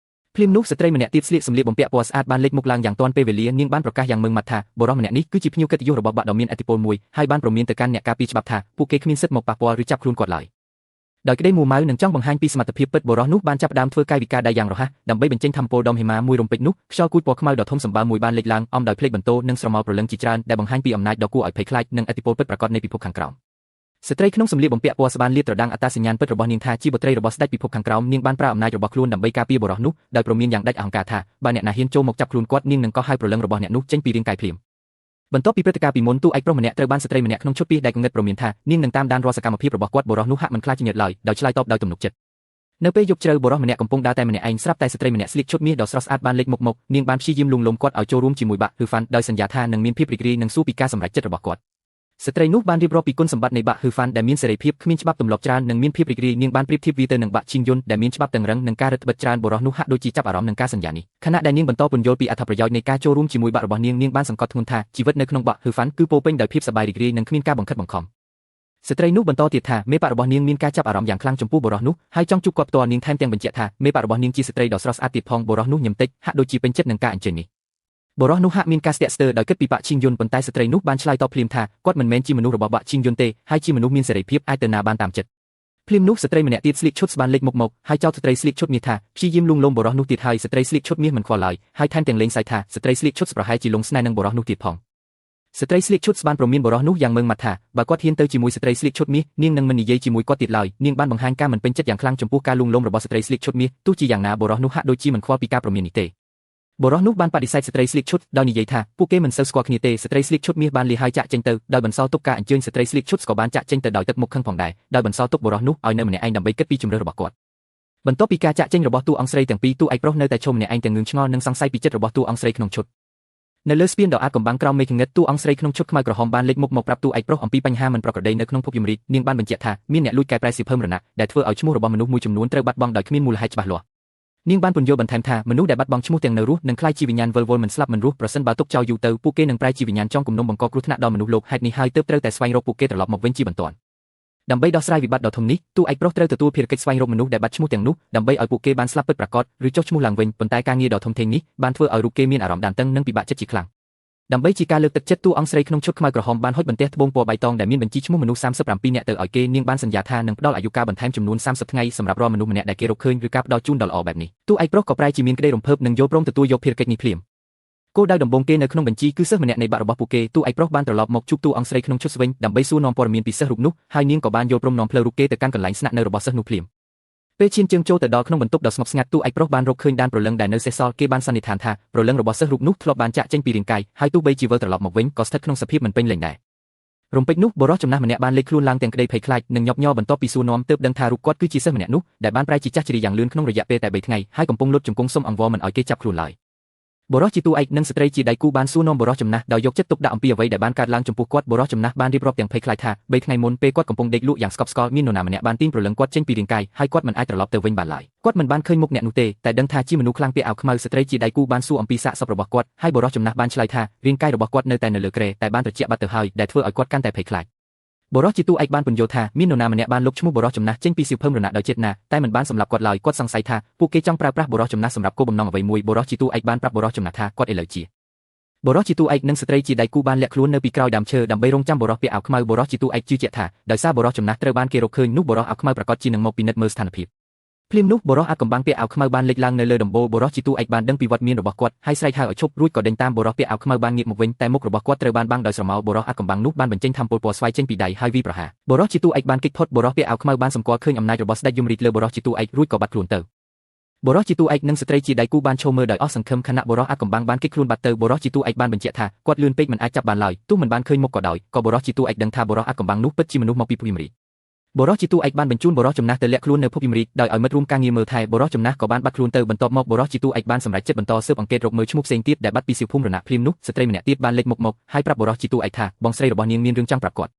ភ្លាមនោះស្ត្រីម្នាក់ទៀតស្លៀកសម្លៀកបំពាក់ពណ៌ស្អាតបានលេចមុខឡើងយ៉ាងទាន់ពេលវេលានាងបានប្រកាសយ៉ាងម៉ឺងម៉ាត់ថាបុរសម្នាក់នេះគឺជាភ្ញៀវកិត្តិយសរបស់បាក់ដ៏មានឥទ្ធិពលមួយហើយបានព្រមានទៅកាន់អ្នកការពារច្បាប់ថាពួកគេគ្មានសិទ្ធិមកប៉ះពាល់ឬចាប់ខ្លួនគាត់ឡើយដោយក្តីមួម៉ៅនិងចង់បង្ហាញពីសមត្ថភាពពិតបុរសនោះបានចាប់ផ្ដើមធ្វើកាយវិការដៃយ៉ាងរហ័សដើម្បីបញ្ចេញធម្មពលដុំហេម៉ាមួយរំពេចនោះខ្យល់គួចពណ៌ខ្មៅដ៏ធំសម្បើមមួយបានលេចឡើងអមដោយភ្លេចបន្ទោនិងស្រមោលព្រលឹងជាច្រើនដែលបង្ហាញពីអំណាចដ៏គួរឲ្យភ័យខ្លាចនិងឥទ្ធិពលពិតប្រាកដនៃពិភពខាងក្រោមស្ត្រីក្នុងសម្លៀកបំពាក់ពណ៌ស្បានលាតត្រដាងអត្តសញ្ញាណពិតរបស់នាងថាជាបុត្រីរបស់ស្ដេចពិភពខាងក្រោមនាងបានប្រើអំណាចរបស់ខ្លួនដើម្បីការពារបរិសនោះដោយព្រមានយ៉ាងដាច់អហង្ការថាបើអ្នកណាហ៊ានចូលមកចាប់ខ្លួនគាត់នាងនឹងកោះហៅព្រលឹងរបស់អ្នកនោះចេញពីរាងកាយភ្លាមបន្ទាប់ពីព្រឹត្តិការណ៍ពីមុនតួឯកប្រុសម្នាក់ត្រូវបានស្ត្រីម្នាក់ក្នុងឈុតពីដែលងងឹតព្រមានថានាងនឹងតាមដានរាល់សកម្មភាពរបស់គាត់បុរសនោះហាក់មិនខ្លាចញើតឡើយដោយឆ្លើយតបដោយទំនុកចិត្តនៅពេលយប់ជ្រៅបុរសម្នាក់កំពុងដើរតែម្នាក់ឯងស្រាប់តែស្ត្រីម្នាក់ស្លៀកឈុតមាសដ៏ស្រស់ស្អាតបានលេចមុខមកនាងបានព្យាយាមលួងលោមគាត់ឲ្យចូលរួមជាមួយបាក់ហ៊ឺហ្វាន់ដោយសន្យាថានឹងមានភាពរីករាយនិងសួរពីការសម្រេចចិត្តរបស់គាត់ស្ត្រីនោះបានរៀបរាប់ពីគុណសម្បត្តិនៃបាក់ហ៊ឺហ្វាន់ដែលមានសេរីភាពគ្មានច្បាប់ទម្លាប់ច្រើននិងមានភាពរីករាយនាងបានប្រៀបធៀបវាទៅនឹងបាក់ឈីងយុនដែលមានច្បាប់តឹងរឹងនិងការរឹតត្បិតច្រើនបុរសនោះហាក់ដូចជាចាប់អារម្មណ៍នឹងការសន្យានេះខណៈដែលនាងបន្តពន្យល់ពីអត្ថប្រយោជន៍នៃការចូលរួមជាមួយបាក់របស់នាងនាងបានសង្កត់ធ្ងន់ថាជីវិតនៅក្នុងបាក់ហ៊ឺហ្វាន់គឺពោពេញដោយភាពសប្បាយរីករាយនិងគ្មានការបង្ខិតបង្ខំស្ត្រីនោះបន្តទៀតថាមេបាក់របស់នាងមានការចាប់អារម្មណ៍យ៉ាងខ្លាំងចំពោះបុរសនោះហើយចង់ជួបគាត់ផ្ទាល់នាងថែមទាំងបញ្ជាក់ថាមេបាក់របស់នាងជាស្ត្រីដ៏ស្រស់ស្អាតទៀតផងបុរសនោះញឹមតិចហាក់ដូចជាពេញចិត្តនឹងការអញ្ជើញនេះបុរសនោះហាក់មានការស្ទាក់ស្ទើរដោយគិតពីបាក់ឈីងយុនប៉ុន្តែស្ត្រីនោះបានឆ្លើយតបភ្លាមថាគាត់មិនមែនជាមនុស្សរបស់បាក់ឈីងយុនទេហើយជាមនុស្សមានសេរីភាពអាចទៅណាបានតាមចិត្តភ្លាមនោះស្ត្រីម្នាក់ទៀតស្លៀកឈុតស្បានលេចមុខមកហើយចោទស្ត្រីស្លៀកឈុតមាសថាព្យាយាមលួងលោមបុរសនោះទៀតហើយស្ត្រីស្លៀកឈុតមាសមិនខ្វល់ឡើយហើយថែមទាំងលេងសើចថាស្ត្រីស្លៀកឈុតប្រហែលជាលងស្នេហ៍នឹងបុរសនោះទៀតផងស្ត្រីស្លៀកឈុតស្បានព្រមានបុរសនោះយ៉ាងម៉ឺងម៉ាត់ថាបើគាត់ហ៊ានទៅជាមួយស្ត្រីស្លៀកឈុតមាសនាងនឹងមិននិយាយជាមួយគាត់ទៀតឡើយនាងបានបង្ហាញការមិនពេញចិត្តយ៉ាងខ្លាំងចំពោះការលួងលោមរបស់ស្ត្រីស្លៀកឈុតមាសទោះជាយ៉ាងណាបុរសនោះហាក់ដូចជាមិនខ្វល់ពីការព្រមាននេះទេបុរសនោះបានបដិសេធស្ត្រីស្លៀកឈុតដោយនិយាយថាពួកគេមិនសូវស្គាល់គ្នាទេស្ត្រីស្លៀកឈុតមាសបានលាហើយចាក់ចេញទៅដោយបន្សល់ទុកការអញ្ជើញស្ត្រីស្លៀកឈុតក៏បានចាក់ចេញទៅដោយទឹកមុខខឹងផងដែរដោយបន្សល់ទុកបុរសនោះឲ្យនៅម្នាក់ឯងដើម្បីគិតពីជម្រើសរបស់គាត់បន្ទាប់ពីការចាក់ចេញរបស់តួអង្គស្រីទាំងពីរតួឯកប្រុសនៅតែឈរម្នាក់ឯងទាំងងឿងឆ្ងល់និងសង្ស័យពីចិត្តរបស់តួអង្គស្រីក្នុងឈុតនៅលើស្ពានដ៏អាថ៌កំបាំងក្រោមមេឃងឹតតួអង្គស្រីក្នុងឈុតខ្មៅក្រហមបានលេចមុខមកប្រាប់តួឯកប្រុសអំពីបញ្ហាមិនប្រក្រតីនៅក្នុងភពយមរាជនាងបានបញ្ជាក់ថាមានអ្នកលួចកែប្រែសៀវភៅមរណៈដែលធ្វើឲ្យឈ្មោះរបស់មនុស្សមួយចំនួនត្រូវបាត់បង់ដោយគ្មានមូលហេតុច្បាស់លាស់នាងបានពន្យល់បន្ថែមថាមនុស្សដែលបាត់បង់ឈ្មោះទាំងនៅរស់នឹងក្លាយជាវិញ្ញាណវិលវល់មិនស្លាប់មិនរស់ប្រសិនបើទុកចោលយូរទៅពួកគេនឹងប្រែជាវិញ្ញាណចង់គំនុំបង្កគ្រោះថ្នាក់ដល់មនុស្សលោកហេតុនេះហើយទើបត្រូវតែស្វែងរកពួកគេត្រឡប់មកវិញជាបន្ទាន់ដើម្បីដោះស្រាយវិបត្តិដ៏ធំនេះតួឯកប្រុសត្រូវទទួលភារកិច្ចស្វែងរកមនុស្សដែលបាត់ឈ្មោះទាំងនោះដើម្បីឲ្យពួកគេបានស្លាប់ពិតប្រាកដឬចុះឈ្មោះឡើងវិញប៉ុន្តែការងារដ៏ធំធេងនេះបានធ្វើឲ្យរូបគេមានអារម្មណ៍តានតឹងនិងពិបាកចិត្តជាខ្លាំងដើម្បីជាការលើកទឹកចិត្តតួអង្គស្រីក្នុងឈុតខ្មៅក្រហមបានហុចបន្ទះត្បូងពណ៌បៃតងដែលមានបញ្ជីឈ្មោះមនុស្ស37នាក់ទៅឲ្យគេនាងបានសន្យាថានឹងផ្ដល់អាយុកាលបន្ថែមចំនួន30ថ្ងៃសម្រាប់រាល់មនុស្សម្នាក់ដែលគេរកឃើញឬការផ្ដល់ជូនដ៏ល្អបែបនេះតួឯកប្រុសក៏ប្រែជាមានក្តីរំភើបនិងយល់ព្រមទទួលយកភារកិច្ចនេះភ្លាម គោលដៅដំបូងគេនៅក្នុងបញ្ជីគឺសិស្សម្នាក់នៃបាក់របស់ពួកគេតួឯកប្រុសបានត្រឡប់មកជួបតួអង្គស្រីក្នុងឈុតស្វែងដើម្បីសួរនាំព័ត៌មានពីសិស្សរូបនោះហើយនាងក៏បានយល់ព្រមនាំផ្លូវរូបគេទៅកាន់កន្លែងស្នាក់នៅរបស់សិស្សនោះភ្លាមពេលឈានជើងចូលទៅដល់ក្នុងបន្ទប់ដ៏ស្ងប់ស្ងាត់តួឯកប្រុសបានរកឃើញដានព្រលឹងដែលនៅសេសសល់គេបានសន្និដ្ឋានថាព្រលឹងរបស់សិស្សរូបនោះធ្លាប់បានចាក់ចេញពីរាងកាយហើយទោះបីជាវិលត្រឡប់មកវិញក៏ស្ថិតក្នុងសភាពមិនពេញលេញដែររំពេចនោះបុរសចំណាស់ម្នាក់បានលេចខ្លួនឡើងទាំងក្តីភ័យខ្លាចនិងញាប់ញ័របន្ទាប់ពីសួរនាំទើបដឹងថារូបគាត់គឺជាសិស្សម្នាក់នោះដែលបានប្រែជាចាស់ជរាយ៉ាងលឿនក្នុងរយៈពេលតែ3ថ្ងៃហើយកំពុងលុតជង្គង់សុំអង្វរមិនឲ្យគេចាប់ខ្លួនឡើយបុរសជាតួឯកនិងស្ត្រីជាដៃគូបានសួរនាំបុរសចំណាស់ដោយយកចិត្តទុកដាក់អំពីអ្វីដែលបានកើតឡើងចំពោះគាត់បុរសចំណាស់បានរៀបរាប់ទាំងភ័យខ្លាចថា3ថ្ងៃមុនពេលគាត់កំពុងដេកលក់យ៉ាងស្កប់ស្កល់មាននរណាម្នាក់បានទាញព្រលឹងគាត់ចេញពីរាងកាយហើយគាត់មិនអាចត្រឡប់ទៅវិញបានឡើយគាត់មិនបានឃើញមុខអ្នកនោះទេតែដឹងថាជាមនុស្សខ្លាំងពាក់អាវខ្មៅស្ត្រីជាដៃគូបានសួរអំពីសាកសពរបស់គាត់ហើយបុរសចំណាស់បានឆ្លើយថារាងកាយរបស់គាត់នៅតែនៅលើគ្រែតែបានត្រជាក់បាត់ទៅហើយដែលធ្វើឲ្យគាត់កាន់តែភ័យខ្លាចបុរសជាតួឯកបានពន្យល់ថាមាននរណាម្នាក់បានលុបឈ្មោះបុរសចំណាស់ចេញពីសៀវភៅមរណៈដោយចេតនាតែមិនបានសម្លាប់គាត់ឡើយគាត់សង្ស័យថាពួកគេចង់ប្រើប្រាស់បុរសចំណាស់សម្រាប់គោលបំណងអ្វីមួយបុរសជាតួឯកបានប្រាប់បុរសចំណាស់ថាគាត់ឥឡូវជាបុរសជាតួឯកនិងស្ត្រីជាដៃគូបានលាក់ខ្លួននៅពីក្រោយដើមឈើដើម្បីរងចាំបុរសពាក់អាវខ្មៅបុរសជាតួឯកជឿជាក់ថាដោយសារបុរសចំណាស់ត្រូវបានគេរកឃើញនោះបុរសអាវខ្មៅប្រាកដជានឹងមកពិនិត្យមើលស្ថានភាពភ្លាមនោះបុរសអាកំបាំងពាក់អាវខ្មៅបានលេចឡើងនៅលើដំបូលបុរសជាតួឯកបានដឹងពីវត្តមានរបស់គាត់ហើយស្រែកហៅឲ្យឈប់រួចក៏ដេញតាមបុរសពាក់អាវខ្មៅបានងាកមកវិញតែមុខរបស់គាត់ត្រូវបានបាំងដោយស្រមោលបុរសអាកំបាំងនោះបានបញ្ចេញធម្មពលពណ៌ស្វាយចេញពីដៃហើយវាយប្រហារបុរសជាតួឯកបានគេចផុតបុរសពាក់អាវខ្មៅបានសម្គាល់ឃើញអំណាចរបស់ស្ដេចយមរាជលើបុរសជាតួឯករួចក៏បាត់ខ្លួនទៅបុរសជាតួឯកនិងស្ត្រីជាដៃគូបានឈរមើលដោយអស់សង្ឃឹមខណៈបុរសអាកំបាំងបានគេចខ្លួនបាត់ទៅបុរសជាតួឯកបានបញ្ជាក់ថាគាត់លឿនពេកមិនអាចចាប់បានឡើយទោះមិនបានឃើញមុខក៏ដោយក៏បុរសជាតួឯកដឹងថាបុរសអាកំបាំងនោះពិតជាមនុស្សមកពីភូមិរាជបុរសជាតួឯកបានបញ្ជូនបុរសចំណាស់ទៅលាក់ខ្លួននៅភពយមរាជដោយឲ្យមិត្តរួមការងារមើលថែបុរសចំណាស់ក៏បានបាត់ខ្លួនទៅបន្ទាប់មកបុរសជាតួឯកបានសម្រេចចិត្តបន្តស៊ើបអង្កេតរកមើលឈ្មោះផ្សេងទៀតដែលបាត់ពីសៀវភូមិរណៈភ្លាមនោះស្ត្រីម្នាក់ទៀតបានលេចមុខមកហើយប្រាប់បុរសជាតួឯកថាបងស្រីរបស់នាងមានរឿងចង់ប្រាប់គាត់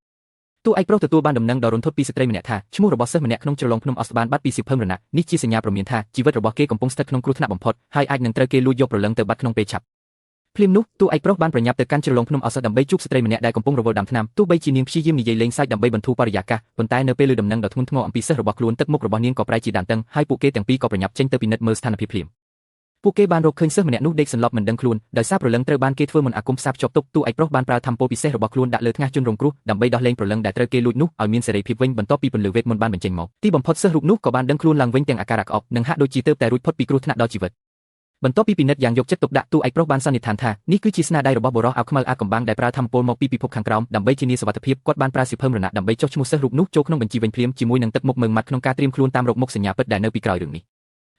តួឯកប្រុសទទួលបានដំណឹងដ៏រន្ធត់ពីស្ត្រីម្នាក់ថាឈ្មោះរបស់សិស្សម្នាក់ក្នុងជ្រលងភ្នំអស្បានបាត់ពីសៀវភៅមរណៈនេះជាសញ្ញាព្រមានថាជីវិតរបស់គេកំពុងស្ថិតក្នុងគ្រោះថ្នាក់បំផុតហើយអាចនឹងត្រូវគេលួចយកព្រលឹងទៅបាត់ក្នុងពេលឆាប់ភ្លាមនោះតួឯកប្រុសបានប្រញាប់ទៅកាន់ជ្រលងភ្នំអស្ដើម្បីជួបស្ត្រីម្នាក់ដែលកំពុងរវល់ដាំថ្នាំទោះបីជានាងព្យាយាមនិយាយលេងសើចដើម្បីបន្ធូរបរិយាកាសប៉ុន្តែនៅពេលឮដំណឹងដ៏ធ្ងន់ធ្ងរអំពីសិស្សរបស់ខ្លួនទឹកមុខរបស់នាងក៏ប្រែជាដានតឹងហើយពួកគេទាំងពីរក៏ប្រញាប់ចេញទៅពិនិត្យមើលស្ថានភាពភ្លាមពួកគេបានរកឃើញសិស្សម្នាក់នោះដេកសន្លប់មិនដឹងខ្លួនដោយសារព្រលឹងត្រូវបានគេធ្វើមន្តអាគមផ្សារភ្ជាប់ទុកតួឯកប្រុសបានប្រើធម្មពលពិសេសរបស់ខ្លួនដាក់លើថ្ងាសជនរងគ្រោះដើម្បីដោះលែងព្រលឹងដែលត្រូវគេលួចនោះឲ្យមានសេរីភាពវិញបន្ទាប់ពីពន្លឺវេទមន្តបានបញ្ចេញមកទីបំផុតសិស្សរូបនោះក៏បានដឹងខ្លួនឡើងវិញទាំងអាការៈក្អប់និងហាក់ដូចជាទើបតែរួចផុតពីគ្រោះថ្នាក់ដល់ជីវិតបន្ទាប់ពីពិនិត្យយ៉ាងយកចិត្តទុកដាក់តួឯកប្រុសបានសន្និដ្ឋានថានេះគឺជាស្នាដៃរបស់បុរសអាវខ្មៅអាកំបាំងដែលប្រើធម្មពលមកពីពិភពខាងក្រោមដើម្បីធានាសុវត្ថិភាពគាត់បានប្រើសៀវភៅមរណៈដើម្បីចុះឈ្មោះសិស្សរូបនោះចូលក្នុងបញ្ជីវិញភ្លាមជាមួយនឹងទឹកមុខម៉ឺងម៉ាត់ក្នុងការត្រៀមខ្លួនតាមរកមុខសញ្ញាពិតដែលនៅពីក្រោយរឿងនេ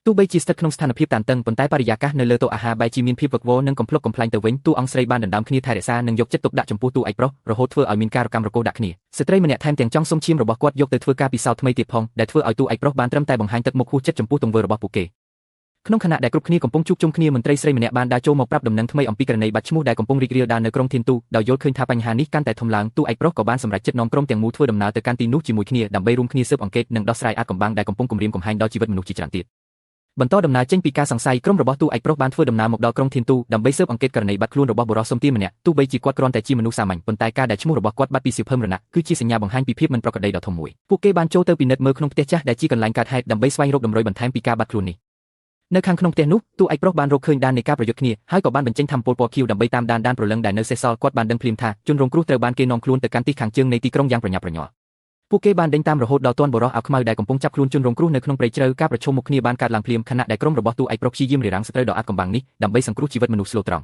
ះទោះបីជាស្ថិតក្នុងស្ថានភាពតានតឹងប៉ុន្តែបរិយាកាសនៅលើតុអាហារបែរជាមានភាពវឹកវរនិងកំប្លុកកំប្លែងទៅវិញតួអង្គស្រីបានដណ្ដើមគ្នាថែរក្សានិងយកចិត្តទុកដាក់ចំពោះតួឯកប្រុសរហូតធ្វើឲ្យមានការរកាំរកូសដាក់គ្នាស្ត្រីម្នាក់ថែមទាំងចង់សុំឈាមរបស់គាត់យកទៅធ្វើការពិសោធន៍ថ្មីទៀតផងដែលធ្វើឲ្យតួឯកប្រុសបានត្រឹមតែបង្ហាញទឹកមុខហួសចិត្តចំពោះទង្វើរបស់ពួកគេក្នុងខណៈដែលគ្រប់គ្នាកំពុងជួបជុំគ្នាមន្ត្រីស្រីម្នាក់បានដើរចូលមកប្រាប់ដំណឹងថ្មីអំពីករណីបាត់ឈ្មោះដែលកំពុងរីករាលដាលនៅក្រុងធានទូដោយយល់ឃើញថាបញ្ហានេះកាន់តែធំឡើងតួឯកប្រុសក៏បានសម្រេចចិត្តនាំក្រុមទាំងមូលធ្វើដំណើរទៅកាន់ទីនោះជាមួយគ្នាដើម្បីរួមគ្នាស៊ើបអង្កេតនិងដោះស្រាយអាថ៌កំបាំងដែលកំពុងគំរាមកំហែងដល់ជីវិតមនុស្សជាច្រើនទៀតបន្តដំណើរចេញពីការសង្ស័យក្រុមរបស់តួឯកប្រុសបានធ្វើដំណើរមកដល់ក្រុងធានទូដើម្បីស៊ើបអង្កេតករណីបាត់ខ្លួនរបស់បុរសសុំទាម្នាក់ទោះបីជាគាត់គ្រាន់តែជាមនុស្សសាមញ្ញប៉ុន្តែការដែលឈ្មោះរបស់គាត់បាត់ពីសៀវភៅមរណៈគឺជាសញ្ញាបង្ហាញពីភាពមិនប្រក្រតីដ៏ធំមួយពួកគេបានចូលទៅពិនិត្យមើលក្នុងផ្ទះចាស់ដែលជាកន្លែងកើតហេតុដើម្បីស្វែងរកតម្រុយបន្ថែមពីការបាត់ខ្លួននេះនៅខាងក្នុងផ្ទះនោះតួឯកប្រុសបានរកឃើញដាននៃការប្រយុទ្ធគ្នាហើយក៏បានបញ្ចេញធម្មពលពណ៌ខៀវដើម្បីតាមដានដានព្រលឹងដែលនៅសេសសល់គាត់បានដឹងភ្លាមថាជនរងគ្រោះត្រូវបានគេនាំខ្លួនទៅកាន់ទីខាងជើងនៃទីក្រុងយ៉ាងប្រញាប់ប្រញាល់ពួកគេបានដេញតាមរហូតដល់ទាន់បុរសអាវខ្មៅដែលកំពុងចាប់ខ្លួនជនរងគ្រោះនៅក្នុងព្រៃជ្រៅការប្រឈមមុខគ្នាបានកើតឡើងភ្លាមខណៈដែលក្រុមរបស់តួឯកប្រុសព្យាយាមរារាំងសត្រូវដ៏អាថ៌កំបាំងនេះដើម្បីសង្គ្រោះជីវិតមនុស្សស្លូតត្រង់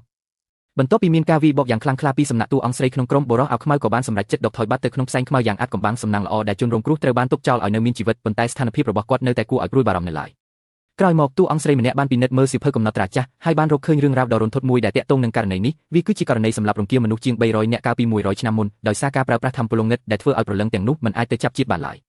បន្ទាប់ពីមានការវាយបកយ៉ាងខ្លាំងក្លាពីសំណាក់តួអង្គស្រីក្នុងក្រុមបុរសអាវខ្មៅក៏បានសម្រេចចិត្តដកថយបាត់ទៅក្នុងផ្សែងខ្មៅយ៉ាងអាថ៌កំបាំងសំណាងល្អដែលជនរងគ្រោះត្រូវបានទុកចោលឲ្យនៅមានជីវិតប៉ុន្តែស្ថានភាពរបស់គាត់នៅតែគួរឲ្យព្រួយបារម្ភនៅឡើយក្រោយមកតួអង្គស្រីម្នាក់បានពិនិត្យមើលសៀវភៅកំណត់ត្រាចាស់ហើយបានរកឃើញរឿងរ៉ាវដ៏រន្ធត់មួយដែលទាក់ទងនឹងករណីនេះវាគឺជាករណីសម្លាប់រង្គាលមនុស្សជាង300នាក់កាលពី100ឆ្នាំមុនដោយសារការប្រើប្រាស់ធម្មពលងឹតដែលធ្វើឲ្យព្រលឹងទាំងនោះមិនអាចទៅចាប់ជាតិបានឡើយ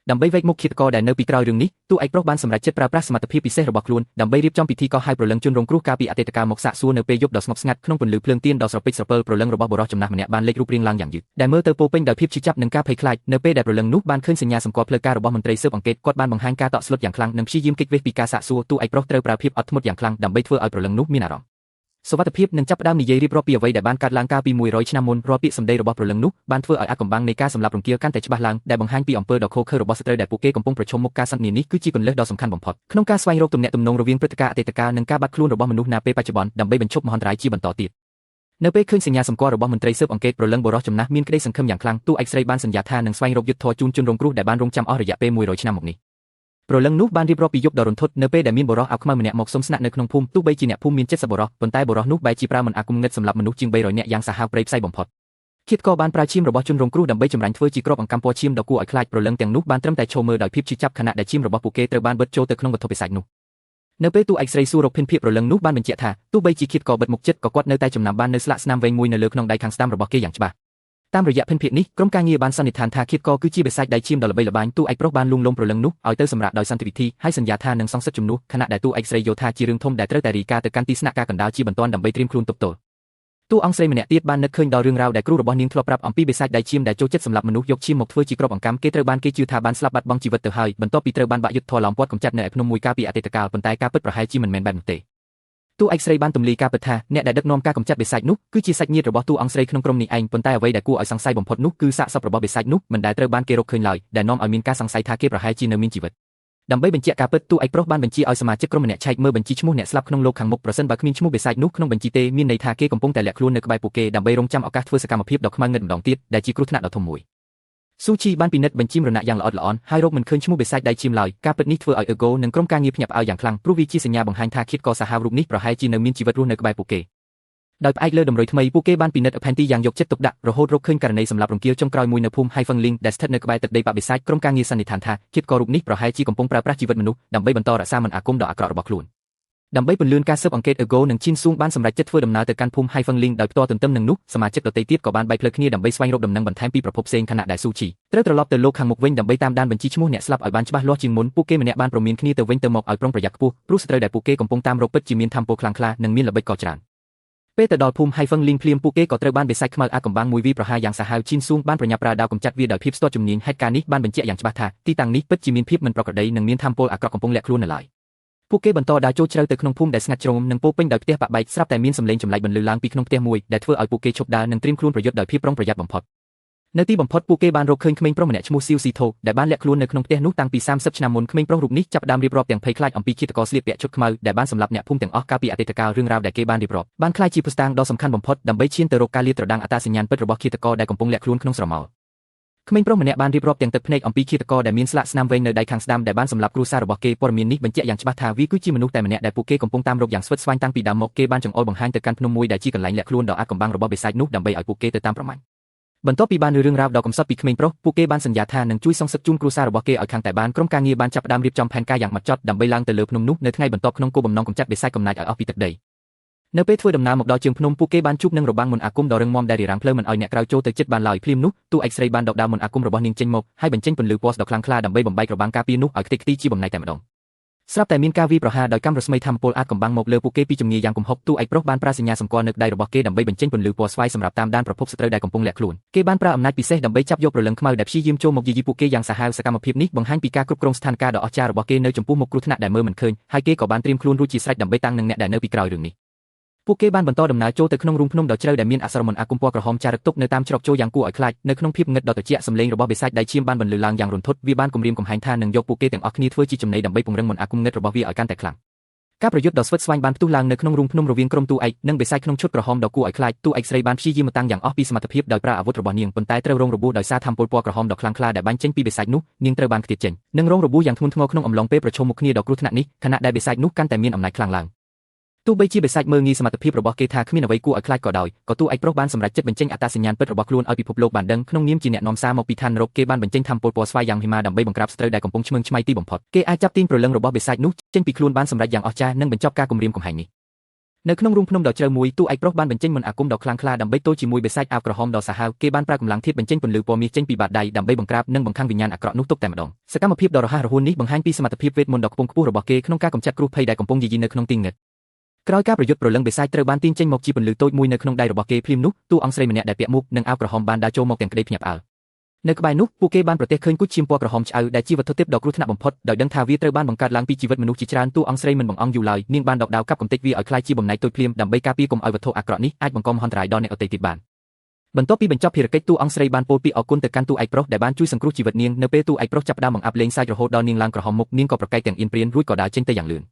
ដើម្បីវែកមុខឃាតករដែលនៅពីក្រោយរឿងនេះតួឯកប្រុសបានសម្រេចចិត្តប្រើប្រាស់សមត្ថភាពពិសេសរបស់ខ្លួនដើម្បីរៀបចំពិធីកោះហៅព្រលឹងជនរងគ្រោះកាលពីអតីតកាលមកសាកសួរនៅពេលយប់ដ៏ស្ងប់ស្ងាត់ក្នុងពន្លឺភ្លើងទៀនដ៏ស្រពេចស្រពិលព្រលឹងរបស់បុរសចំណាស់ម្នាក់បានលេចរូបរាងឡើងយ៉ាងយឺតដែលមើលទៅពោពេញដោយភាពឈឺចាប់និងការភ័យខ្លាចនៅពេលដែលព្រលឹងនោះបានឃើញសញ្ញាសម្គាល់ផ្លូវការរបស់មន្ត្រីស៊ើបអង្កេតគាត់បានបង្ហាញការតក់ស្លុតយ៉ាងខ្លាំងនិងព្យាយាមគេចវេះពីការសាកសួរតួឯកប្រុសត្រូវប្រើភាពអត់ធ្មត់យ៉ាងខ្លាំងដើម្បីធ្វើឲ្យព្រលឹងនោះមានអារម្មណ៍សុវត្ថិភាពនិងចាប់ផ្ដើមនិយាយរៀបរាប់ពីអ្វីដែលបានកើតឡើងកាលពី100ឆ្នាំមុនរាល់ពាក្យសម្ដីរបស់ព្រលឹងនោះបានធ្វើឲ្យអាថ៌កំបាំងនៃការសម្លាប់រង្គាលកាន់តែច្បាស់ឡើងដែលបង្ហាញពីអំពើដ៏ឃោរឃៅរបស់សត្រូវដែលពួកគេកំពុងប្រឈមមុខការសន្ទនានេះគឺជាគន្លឹះដ៏សំខាន់បំផុតក្នុងការស្វែងរកទំនាក់ទំនងរវាងព្រឹត្តិការណ៍អតីតកាលនិងការបាត់ខ្លួនរបស់មនុស្សនាពេលបច្ចុប្បន្នដើម្បីបញ្ឈប់មហន្តរាយជាបន្តទៀតនៅពេលឃើញសញ្ញាសម្គាល់របស់មន្ត្រីស៊ើបអង្កេតព្រលឹងបុរសចំណាស់មានក្តីសង្ឃឹមយ៉ាងខ្លាំងតួឯកស្រីបានសន្យាថានឹងស្វែងរកយុត្តិធម៌ជូនជនរងគ្រោះដែលបានរងចាំអស់រយៈពេល100ឆ្នាំមកនេះ។ ព្រលឹងនោះបានរៀបរាប់ពីយប់ដ៏រន្ធត់នៅពេលដែលមានបុរសអាវខ្មៅម្នាក់មកសុំស្នាក់នៅក្នុងភូមិទោះបីជាអ្នកភូមិមាន70បុរសប៉ុន្តែបុរសនោះបែរជាប្រើមន្តអាគមងឹតសម្រាប់មនុស្សជាង300នាក់យ៉ាងសាហាវព្រៃផ្សៃបំផុតឃាតករបានប្រើឈាមរបស់ជនរងគ្រោះដើម្បីចម្រាញ់ធ្វើជាគ្រាប់អង្កាំពណ៌ឈាមដ៏គួរឲ្យខ្លាចព្រលឹងទាំងនោះបានត្រឹមតែឈរមើលដោយភាពឈឺចាប់ខណៈដែលឈាមរបស់ពួកគេត្រូវបានបិទចូលទៅក្នុងវត្ថុបិសាចនោះនៅពេលតួឯកស្រីសួររកភិនភាគព្រលឹងនោះបានបញ្ជាក់ថាទោះបីជាឃាតករបិទមុខចិត្តក៏គាត់នៅតែចំណាំបាននៅស្លាកស្នាមវែងមួយនៅលើក្នុងដៃខាងស្ដាំរបស់គេយ៉ាងច្បាស់តាមរយៈភិនភាគនេះក្រុមការងារបានសន្និដ្ឋានថាឃាតករគឺជាបិសាចដៃឈាមដ៏ល្បីល្បាញតួឯកប្រុសបានលួងលោមព្រលឹងនោះឲ្យទៅសម្រាប់ដោយសន្តិវិធីហើយសន្យាថានឹងសងសឹកជំនួសខណៈដែលតួឯកស្រីយល់ថាជារឿងធំដែលត្រូវតែរាយការណ៍ទៅកាន់ទីស្នាក់ការកណ្ដាលជាបន្ទាន់ដើម្បីត្រៀមខ្លួនទប់ទល់តួអង្គស្រីម្នាក់ទៀតបាននឹកឃើញដល់រឿងរ៉ាវដែលគ្រូរបស់នាងធ្លាប់ប្រាប់អំពីបិសាចដៃឈាមដែលចូលចិត្តសម្លាប់មនុស្សយកឈាមមកធ្វើជាគ្រាប់អង្កាំគេត្រូវបានគេជឿថាបានស្លាប់បាត់បង់ជីវិតទៅហើយបន្ទាប់ពីត្រូវបានបាក់យុទ្ធធរឡោមព័ទ្ធកម្ចាត់នៅឯភ្នំមួយកាលពីអតីតកាលប៉ុន្តែការពិតប្រហែលជាមិនមែនបែបនោះទេតួឯកស្រីបានទម្លាយការពិតថាអ្នកដែលដឹកនាំការកម្ចាត់បិសាចនោះគឺជាសាច់ញាតិរបស់តួអង្គស្រីក្នុងក្រុមនេះឯងប៉ុន្តែអ្វីដែលគួរឲ្យសង្ស័យបំផុតនោះគឺសាកសពរបស់បិសាចនោះមិនដែលត្រូវបានគេរកឃើញឡើយដែលនាំឲ្យមានការសង្ស័យថាគេប្រហែលជានៅមានជីវិតដើម្បីបញ្ជាក់ការពិតតួឯកប្រុសបានបញ្ជាឲ្យសមាជិកក្រុមម្នាក់ឆែកមើលបញ្ជីឈ្មោះអ្នកស្លាប់ក្នុងលោកខាងមុខប្រសិនបើគ្មានឈ្មោះបិសាចនោះក្នុងបញ្ជីទេមានន័យថាគេកំពុងតែលាក់ខ្លួននៅក្បែរពួកគេដើម្បីរងចាំឱកាសធ្វើសកម្មភាពដ៏ខ្មៅងឹតម្ដងទៀតដែលជាគ្រោះថ្នាក់ដ៏ធំមួយស៊ូជីបានពិនិត្យបញ្ជីមរណៈយ៉ាងល្អិតល្អន់ហើយរកមិនឃើញឈ្មោះបិសាចដៃឈាមឡើយការពិតនេះធ្វើឲ្យអេហ្គោនិងក្រុមការងារភ្ញាក់ផ្អើលយ៉ាងខ្លាំងព្រោះវាជាសញ្ញាបង្ហាញថាឃាតករសាហាវរូបនេះប្រហែលជានៅមានជីវិតរស់នៅក្បែរពួកគេដោយផ្អែកលើតម្រុយថ្មីពួកគេបានពិនិត្យផែនទីយ៉ាងយកចិត្តទុកដាក់រហូតរកឃើញករណីសម្លាប់រង្គាលចុងក្រោយមួយនៅភូមិ Haifengling ដែលស្ថិតនៅក្បែរទឹកដីបបិសាចក្រុមការងារសន្និដ្ឋានថាឃាតកររូបនេះប្រហែលជាកំពុងប្រើប្រាស់ជីវិតមនុស្សដើម្បីបន្តរក្សាមន្តអាគមដ៏អាក្រក់របស់ខ្លួនដើម្បីពន្លឿនការស៊ើបអង្កេតអេហ្គោនិងជីនស៊ូងបានសម្រេចចិត្តធ្វើដំណើរទៅកាន់ភូមិ Haifengling ដោយផ្ទាល់ទន្ទឹមនឹងនោះសមាជិកដទៃទៀតក៏បានបែកផ្លូវគ្នាដើម្បីស្វែងរកដំណឹងបន្ថែមពីប្រភពផ្សេងខណៈដែលស៊ូជីត្រូវត្រឡប់ទៅលោកខាងមុខវិញដើម្បីតាមដានបញ្ជីឈ្មោះអ្នកស្លាប់ឲ្យបានច្បាស់លាស់ជាងមុនពួកគេម្នាក់បានព្រមានគ្នាទៅវិញទៅមកឲ្យប្រុងប្រយ័ត្នខ្ពស់ព្រោះសត្រូវដែលពួកគេកំពុងតាមរកពិតជាមានធម៌ពលខ្លាំងក្លានិងមានល្បិចកលច្រើនពេលទៅដល់ភូមិ Haifengling ភ្លាមពួកគេក៏ត្រូវបានបិសាចខ្មៅអាកំបាំងមួយវាប្រហារយ៉ាងសាហាវជីនស៊ូងបានប្រញាប់ប្រើដាវកម្ចាត់វាដោយភាពស្ទាត់ជំនាញហេតុការណ៍នេះបានបញ្ជាក់យ៉ាងច្បាស់ថាទីតាំងនេះពិតជាមានភាពមិនប្រក្រតីនិងមានធម៌ពលអាក្រក់កំពុងលាក់ខ្លួននៅឡើយពួកគេបន្តដើរចូលជ្រៅទៅក្នុងភូមិដែលស្ងាត់ជ្រងំនិងពោពេញដោយផ្ទះបាក់បែកស្រាប់តែមានសំឡេងចម្លែកបន្លឺឡើងពីក្នុងផ្ទះមួយដែលធ្វើឲ្យពួកគេឈប់ដើរនិងត្រៀមខ្លួនប្រយុទ្ធដោយភាពប្រុងប្រយ័ត្នបំផុតនៅទីបំផុតពួកគេបានរកឃើញក្មេងប្រុសម្នាក់ឈ្មោះស៊ីវស៊ីថូដែលបានលាក់ខ្លួននៅក្នុងផ្ទះនោះតាំងពី30ឆ្នាំមុនក្មេងប្រុសរូបនេះចាប់ផ្ដើមរៀបរាប់ទាំងភ័យខ្លាចអំពីឃាតករស្លៀកពាក់ឈុតខ្មៅដែលបានសម្លាប់អ្នកភូមិទាំងអស់កាលពីអតីតកាលរឿងរ៉ាវដែលគេបានរៀបរាប់បានក្លាយជាភស្តុតាងដ៏សំខាន់បំផុតដើម្បីឈានទៅរកការលាតត្រដាងអត្តសញ្ញាណពិតរបស់ឃាតករដែលកំពុងលាក់ខ្លួនក្នុងស្រមោលក្មេងប្រុសម្នាក់បានរៀបរាប់ទាំងទឹកភ្នែកអំពីឃាតករដែលមានស្លាកស្នាមវែងនៅដៃខាងស្ដាំដែលបានសម្លាប់គ្រួសាររបស់គេព័ត៌មាននេះបញ្ជាក់យ៉ាងច្បាស់ថាវាគឺជាមនុស្សតែម្នាក់ដែលពួកគេកំពុងតាមរកយ៉ាងស្វិតស្វាញតាំងពីដើមមកគេបានចង្អុលបង្ហាញទៅកាន់ភ្នំមួយដែលជាកន្លែងលាក់ខ្លួនដ៏អាថ៌កំបាំងរបស់បិសាចនោះដើម្បីឲ្យពួកគេទៅតាមប្រមាញ់បន្ទាប់ពីបានរឿងរ៉ាវដ៏កំសត់ពីក្មេងប្រុសពួកគេបានសន្យាថានឹងជួយសងសឹកជូនគ្រួសាររបស់គេឲ្យខាងតែបានក្រុមការងារបានចាប់ផ្ដើមរៀបចំផែនការយ៉ាងម៉ត់ចត់ដើម្បីឡើងទៅលើភ្នំនោះនៅថ្ងៃបន្ទាប់ក្នុងគោលបំណងកម្ចាត់បិសាចកំណាចឲ្យអស់ពីទឹកដីនៅពេលធ្វើដំណើរមកដល់ជើងភ្នំពួកគេបានជួបនឹងរបាំងមន្តអាគមដ៏រឹងមាំដែលរារាំងផ្លូវមិនឲ្យអ្នកក្រៅចូលទៅជិតបានឡើយភ្លាមនោះតួឯកស្រីបានដកដាវមន្តអាគមរបស់នាងចេញមកហើយបញ្ចេញពន្លឺពណ៌ដ៏ខ្លាំងក្លាដើម្បីបំបែករបាំងការពារនោះឲ្យខ្ទេចខ្ទីជាបំណែកតែម្ដងស្រាប់តែមានការវាយប្រហារដោយកាំរស្មីធម្មពលអាចកំបាំងមកលើពួកគេពីជំនាញយ៉ាងគំហុកតួឯកប្រុសបានប្រើសញ្ញាសម្គាល់នៅដៃរបស់គេដើម្បីបញ្ចេញពន្លឺពណ៌ស្វាយសម្រាប់តាមដានប្រភពសត្រូវដែលកំពុងលាក់ខ្លួនគេបានប្រើអំណាចពិសេសដើម្បីចាប់យកព្រលឹងខ្មៅដែលព្យាយាមចូលមកយាយីពួកគេយ៉ាងសាហាវសកម្មភាពនេះបង្ហាញពីការគ្រប់គ្រងស្ថានភាពដ៏អស្ចារ្យរបស់គេនៅចំពោះមុខគ្រោះថ្នាក់ដែលមើលមិនឃើញហើយគេក៏បានត្រៀមខ្លួនរួចជាស្រេចដើម្បីតាំងនឹងអ្នកដែលនៅពីក្រោយរឿងនេះពួកគេបានបន្តដំណើរចូលទៅក្នុងរូងភ្នំដ៏ជ្រៅដែលមានអក្សរមន្តអាគមពណ៌ក្រហមចារឹកទុកនៅតាមច្រកចូលយ៉ាងគួរឲ្យខ្លាចនៅក្នុងភាពងឹតដ៏ត្រជាក់សំឡេងរបស់បិសាចដៃឈាមបានបន្លឺឡើងយ៉ាងរន្ធត់វាបានគំរាមកំហែងថានឹងយកពួកគេទាំងអស់គ្នាធ្វើជាចំណីដើម្បីពង្រឹងមន្តអាគមងឹតរបស់វាឲ្យកាន់តែខ្លាំងការប្រយុទ្ធដ៏ស្វិតស្វាញបានផ្ទុះឡើងនៅក្នុងរូងភ្នំរវាងក្រុមតួឯកនិងបិសាចក្នុងឈុតក្រហមដ៏គួរឲ្យខ្លាចតួឯកស្រីបានព្យាយាមតាំងយ៉ាងអស់ពីសមត្ថភាពដោយប្រើអាវុធរបស់នាងប៉ុន្តែត្រូវរងរបួសដោយសារធម្មពលពណ៌ក្រហមដ៏ខ្លាំងក្លាដែលបាញ់ចេញពីបិសាចនោះនាងត្រូវបានខ្ទាតចេញនិងរងរបួសយ៉ាងធ្ងន់ធ្ងរក្នុងអំឡុងពេលប្រឈមមុខគ្នាដ៏គ្រោះថ្នាក់នេះខណៈដែលបិសាចនោះកាន់តែមានអំណាចខ្លាំងឡើងទោះបីជាបិសាចមើលងាយសមត្ថភាពរបស់គេថាគ្មានអ្វីគួរឲ្យខ្លាចក៏ដោយក៏តួឯកប្រុសបានសម្រេចចិត្តបញ្ចេញអត្តសញ្ញាណពិតរបស់ខ្លួនឲ្យពិភពលោកបានដឹងក្នុងនាមជាអ្នកនាំសារមកពីឋាននរកគេបានបញ្ចេញធម្មពលពណ៌ស្វាយយ៉ាងហិមាដើម្បីបង្ក្រាបសត្រូវដែលកំពុងឈ្មឹងឆ្មៃទីបំផុតគេអាចចាប់ទាញព្រលឹងរបស់បិសាចនោះចេញពីខ្លួនបានសម្រេចយ៉ាងអស្ចារ្យនិងបញ្ចប់ការគំរាមកំហែងនេះនៅក្នុងរូងភ្នំដ៏ជ្រៅមួយតួឯកប្រុសបានបញ្ចេញមន្តអាគមដ៏ខ្លាំងក្លាដើម្បីទល់ជាមួយបិសាចអាវក្រហមដ៏សាហាវគេបានប្រើកម្លាំងធាតុបញ្ចេញពន្លឺពណ៌មាសចេញពីបាតដៃដើម្បីបង្ក្រាបនិងបង្ខាំងវិញ្ញាណអាក្រក់នោះទុកតែម្ដងសកម្មភាពដ៏រហ័សរហួននេះបង្ហាញពីសមត្ថភាពវេទមន្តដ៏ខ្ពង់ខ្ពស់របស់គេក្នុងការកម្ចាត់គ្រោះភ័យដែលកំពុងយាយីនៅក្នុងទីងឹតក្រោយការប្រយុទ្ធព្រលឹងបិសាចត្រូវបានទាញចេញមកជាពន្លឺតូចមួយនៅក្នុងដៃរបស់គេភ្លាមនោះតួអង្គស្រីម្នាក់ដែលពាក់មួកនិងអាវក្រហមបានដើរចូលមកទាំងក្តីភ្ញាក់ផ្អើលនៅក្បែរនោះពួកគេបានប្រទះឃើញគុជឈាមពណ៌ក្រហមឆ្អៅដែលជាវត្ថុធាតុដ៏គ្រោះថ្នាក់បំផុតដោយដឹងថាវាត្រូវបានបង្កើតឡើងពីជីវិតមនុស្សជាច្រើនតួអង្គស្រីមិនបង្អង់យូរឡើយនាងបានដកដាវកាប់កំទេចវាឲ្យក្លាយជាបំណែកតូចភ្លាមដើម្បីការពារកុំឲ្យវត្ថុអាក្រក់នេះអាចបង្កមហន្តរាយដល់អ្នកដទៃទៀតបានបន្ទាប់ពីបញ្ចប់ភារកិច្ចតួអង្គស្រីបានពោលពាក្យអរគុណទៅកាន់តួឯកប្រុសដែលបានជួយសង្គ្រោះជីវិតនាងនៅពេលតួឯកប្រុសចាប់ផ្ដើមបង្អាប់លេងសើចរហូតដល់នាងឡើងក្រហមមុខនាងក៏ប្រកែកទាំងអៀនព្រានរួចក៏ដើរចេញទៅយ៉ាងលឿន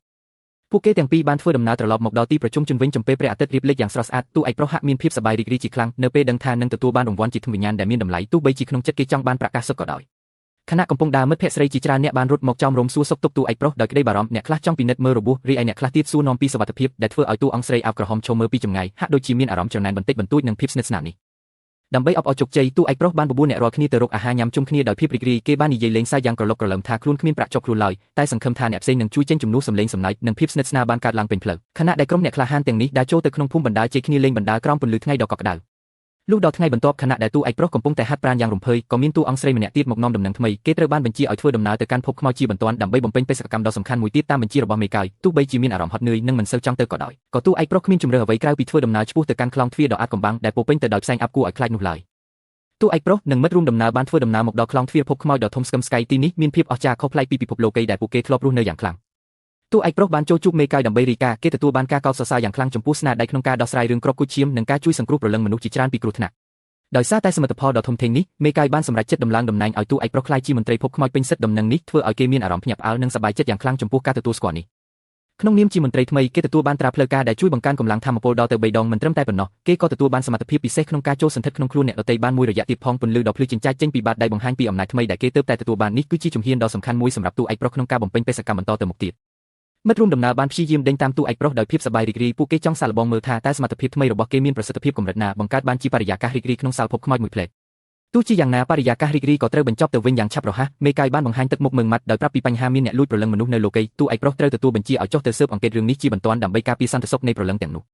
ពួកគេទាំងពីរបានធ្វើដំណើរត្រឡប់មកដល់ទីប្រជុំជនវិញចំពេលព្រះអាទិត្យរៀបលិចយ៉ាងស្រស់ស្អាតតួឯកប្រុសហាក់មានភាពសប្បាយរីករាយជាខ្លាំងនៅពេលដឹងថានឹងទទួលបានរង្វាន់ជាធម្មវិញ្ញាណដែលមានតម្លៃទោះបីជាក្នុងចិត្តគេចង់បានប្រាក់កាសសុទ្ធក៏ដោយ ខណៈកំពុងដើរមិត្តភក្តិស្រីជាច្រើនអ្នកបានរត់មកចោមរំសួរសុខទុក្ខតួឯកប្រុសដោយក្តីបារម្ភអ្នកខ្លះចង់ពិនិត្យមើលរបួសរីឯអ្នកខ្លះទៀតសួរនាំពីសុវត្ថិភាពដែលធ្វើឲ្យតួអង្គស្រីអាវក្រហមឈរមើលពីចម្ងាយហាក់ដូចជាមានអារម្មណ៍ច្រណែនបន្តិចបន្តួចនឹងភាពស្និទ្ធស្នាលនេះដើម្បីអបអរជោគជ័យតួឯកប្រុសបានបបួលអ្នករាល់គ្នាទៅរកអាហារញ៉ាំជុំគ្នាដោយភាពរីករាយគេបាននិយាយលេងសើចយ៉ាងក្រឡុកក្រឡឹមថាខ្លួនគ្មានប្រាក់ចុះខ្លួនឡើយតែសង្ឃឹមថាអ្នកផ្សេងនឹងជួយចេញជំនួសសម្លេងសំណើចនិងភាពស្និទ្ធស្នាលបានកើតឡើងពេញផ្លូវខណៈដែលក្រុមអ្នកក្លាហានទាំងនេះដើរចូលទៅក្នុងភូមិបណ្ដើរជ័យគ្នាលេងបណ្ដើរក្រោមពន្លឺថ្ងៃដ៏កក់ក្ដៅលុះដល់ថ្ងៃបន្ទាប់ខណៈដែលតួឯកប្រុសកំពុងតែហាត់ប្រាណយ៉ាងរំភើយក៏មានតួអង្គស្រីម្នាក់ទៀតមកនាំដំណឹងថ្មីគេត្រូវបានបញ្ជាឲ្យធ្វើដំណើរទៅកាន់ភពខ្មោចជាបន្ទាន់ដើម្បីបំពេញបេសកកម្មដ៏សំខាន់មួយទៀតតាមបញ្ជារបស់មេកាយទោះបីជាមានអារម្មណ៍ហត់នឿយនិងមិនសូវចង់ទៅក៏ដោយក៏តួឯកប្រុសគ្មានជម្រើសអ្វីក្រៅពីធ្វើដំណើរឆ្ពោះទៅកាន់ខ្លោងទ្វារដ៏អាថ៌កំបាំងដែលពោពេញទៅដោយផ្សែងអាប់គួរឲ្យខ្លាចនោះឡើយតួឯកប្រុសនិងមិត្តរួមដំណើរបានធ្វើដំណើរមកដល់ខ្លោងទ្វារភពខ្មោចដ៏ធំស្កឹមស្កៃទីនេះមានភាពអស្ចារ្យខុសប្លែកពីពិភពលោកីដែលពួកគេធ្លាប់រស់នៅយ៉ាងខ្លាំងតួឯកប្រុសបានចូលជួបមេកាយដើម្បីរាយការណ៍គេទទួលបានការកោតសរសើរយ៉ាងខ្លាំងចំពោះស្នាដៃក្នុងការដោះស្រាយរឿងគ្រាប់គូជឈាមនិងការជួយសង្គ្រោះព្រលឹងមនុស្សជាច្រើនពីគ្រោះថ្នាក់ដោយសារតែសមិទ្ធផលដ៏ធំធេងនេះមេកាយបានសម្រេចចិត្តដំឡើងតំណែងឲ្យតួឯកប្រុសក្លាយជាមន្ត្រីភពខ្មោចពេញសិទ្ធិដំណឹងនេះធ្វើឲ្យគេមានអារម្មណ៍ភ្ញាក់ផ្អើលនិងសប្បាយចិត្តយ៉ាងខ្លាំងចំពោះការទទួលស្គាល់នេះក្នុងនាមជាមន្ត្រីថ្មីគេទទួលបានត្រាផ្លូវការដែលជួយបង្កើនកម្លាំងថាមពលដល់ទៅ3ដងមិនត្រឹមតែប៉ុណ្ណោះគេក៏ទទួលបានសមត្ថភាពពិសេសក្នុងការចូលសន្ធិដ្ឋក្នុងខ្លួនអ្នកដទៃបានមួយរយៈទៀតផងពន្លឺដ៏ភ្លឺចិញ្ចាចចេញពីបាតដៃបង្ហាញពីអំណាចថ្មីដែលគេទើបតែទទួលបាននេះគឺជាជំហានដ៏សំខាន់មួយសម្រាប់តួឯកប្រុសក្នុងការបំពេញបេសកកម្មបន្តទៅមុខទៀតមិត្តរួមដំណើរបានព្យាយាមដេញតាមតួឯកប្រុសដោយភាពសប្បាយរីករាយពួកគេចង់សាកល្បងមើលថាតើសមត្ថភាពថ្មីរបស់គេមានប្រសិទ្ធភាពកម្រិតណាបង្កើតបានជាបរិយាកាសរីករាយក្នុងសាលភពខ្មោចមួយផ្លែទោះជាយ៉ាងណាបរិយាកាសរីករាយក៏ត្រូវបញ្ចប់ទៅវិញយ៉ាងឆាប់រហ័សមេកាយបានបង្ហាញទឹកមុខម៉ឺងម៉ាត់ដោយប្រាប់ពីបញ្ហាមានអ្នកលួចព្រលឹងមនុស្សនៅលោកីតួឯកប្រុសត្រូវទទួលបញ្ជាឲ្យចុះទៅស៊ើបអង្កេតរឿងនេះជាបន្ទាន់ដើម្បីការពារសន្តិសុខនៃព្រលឹងទាំងនោះ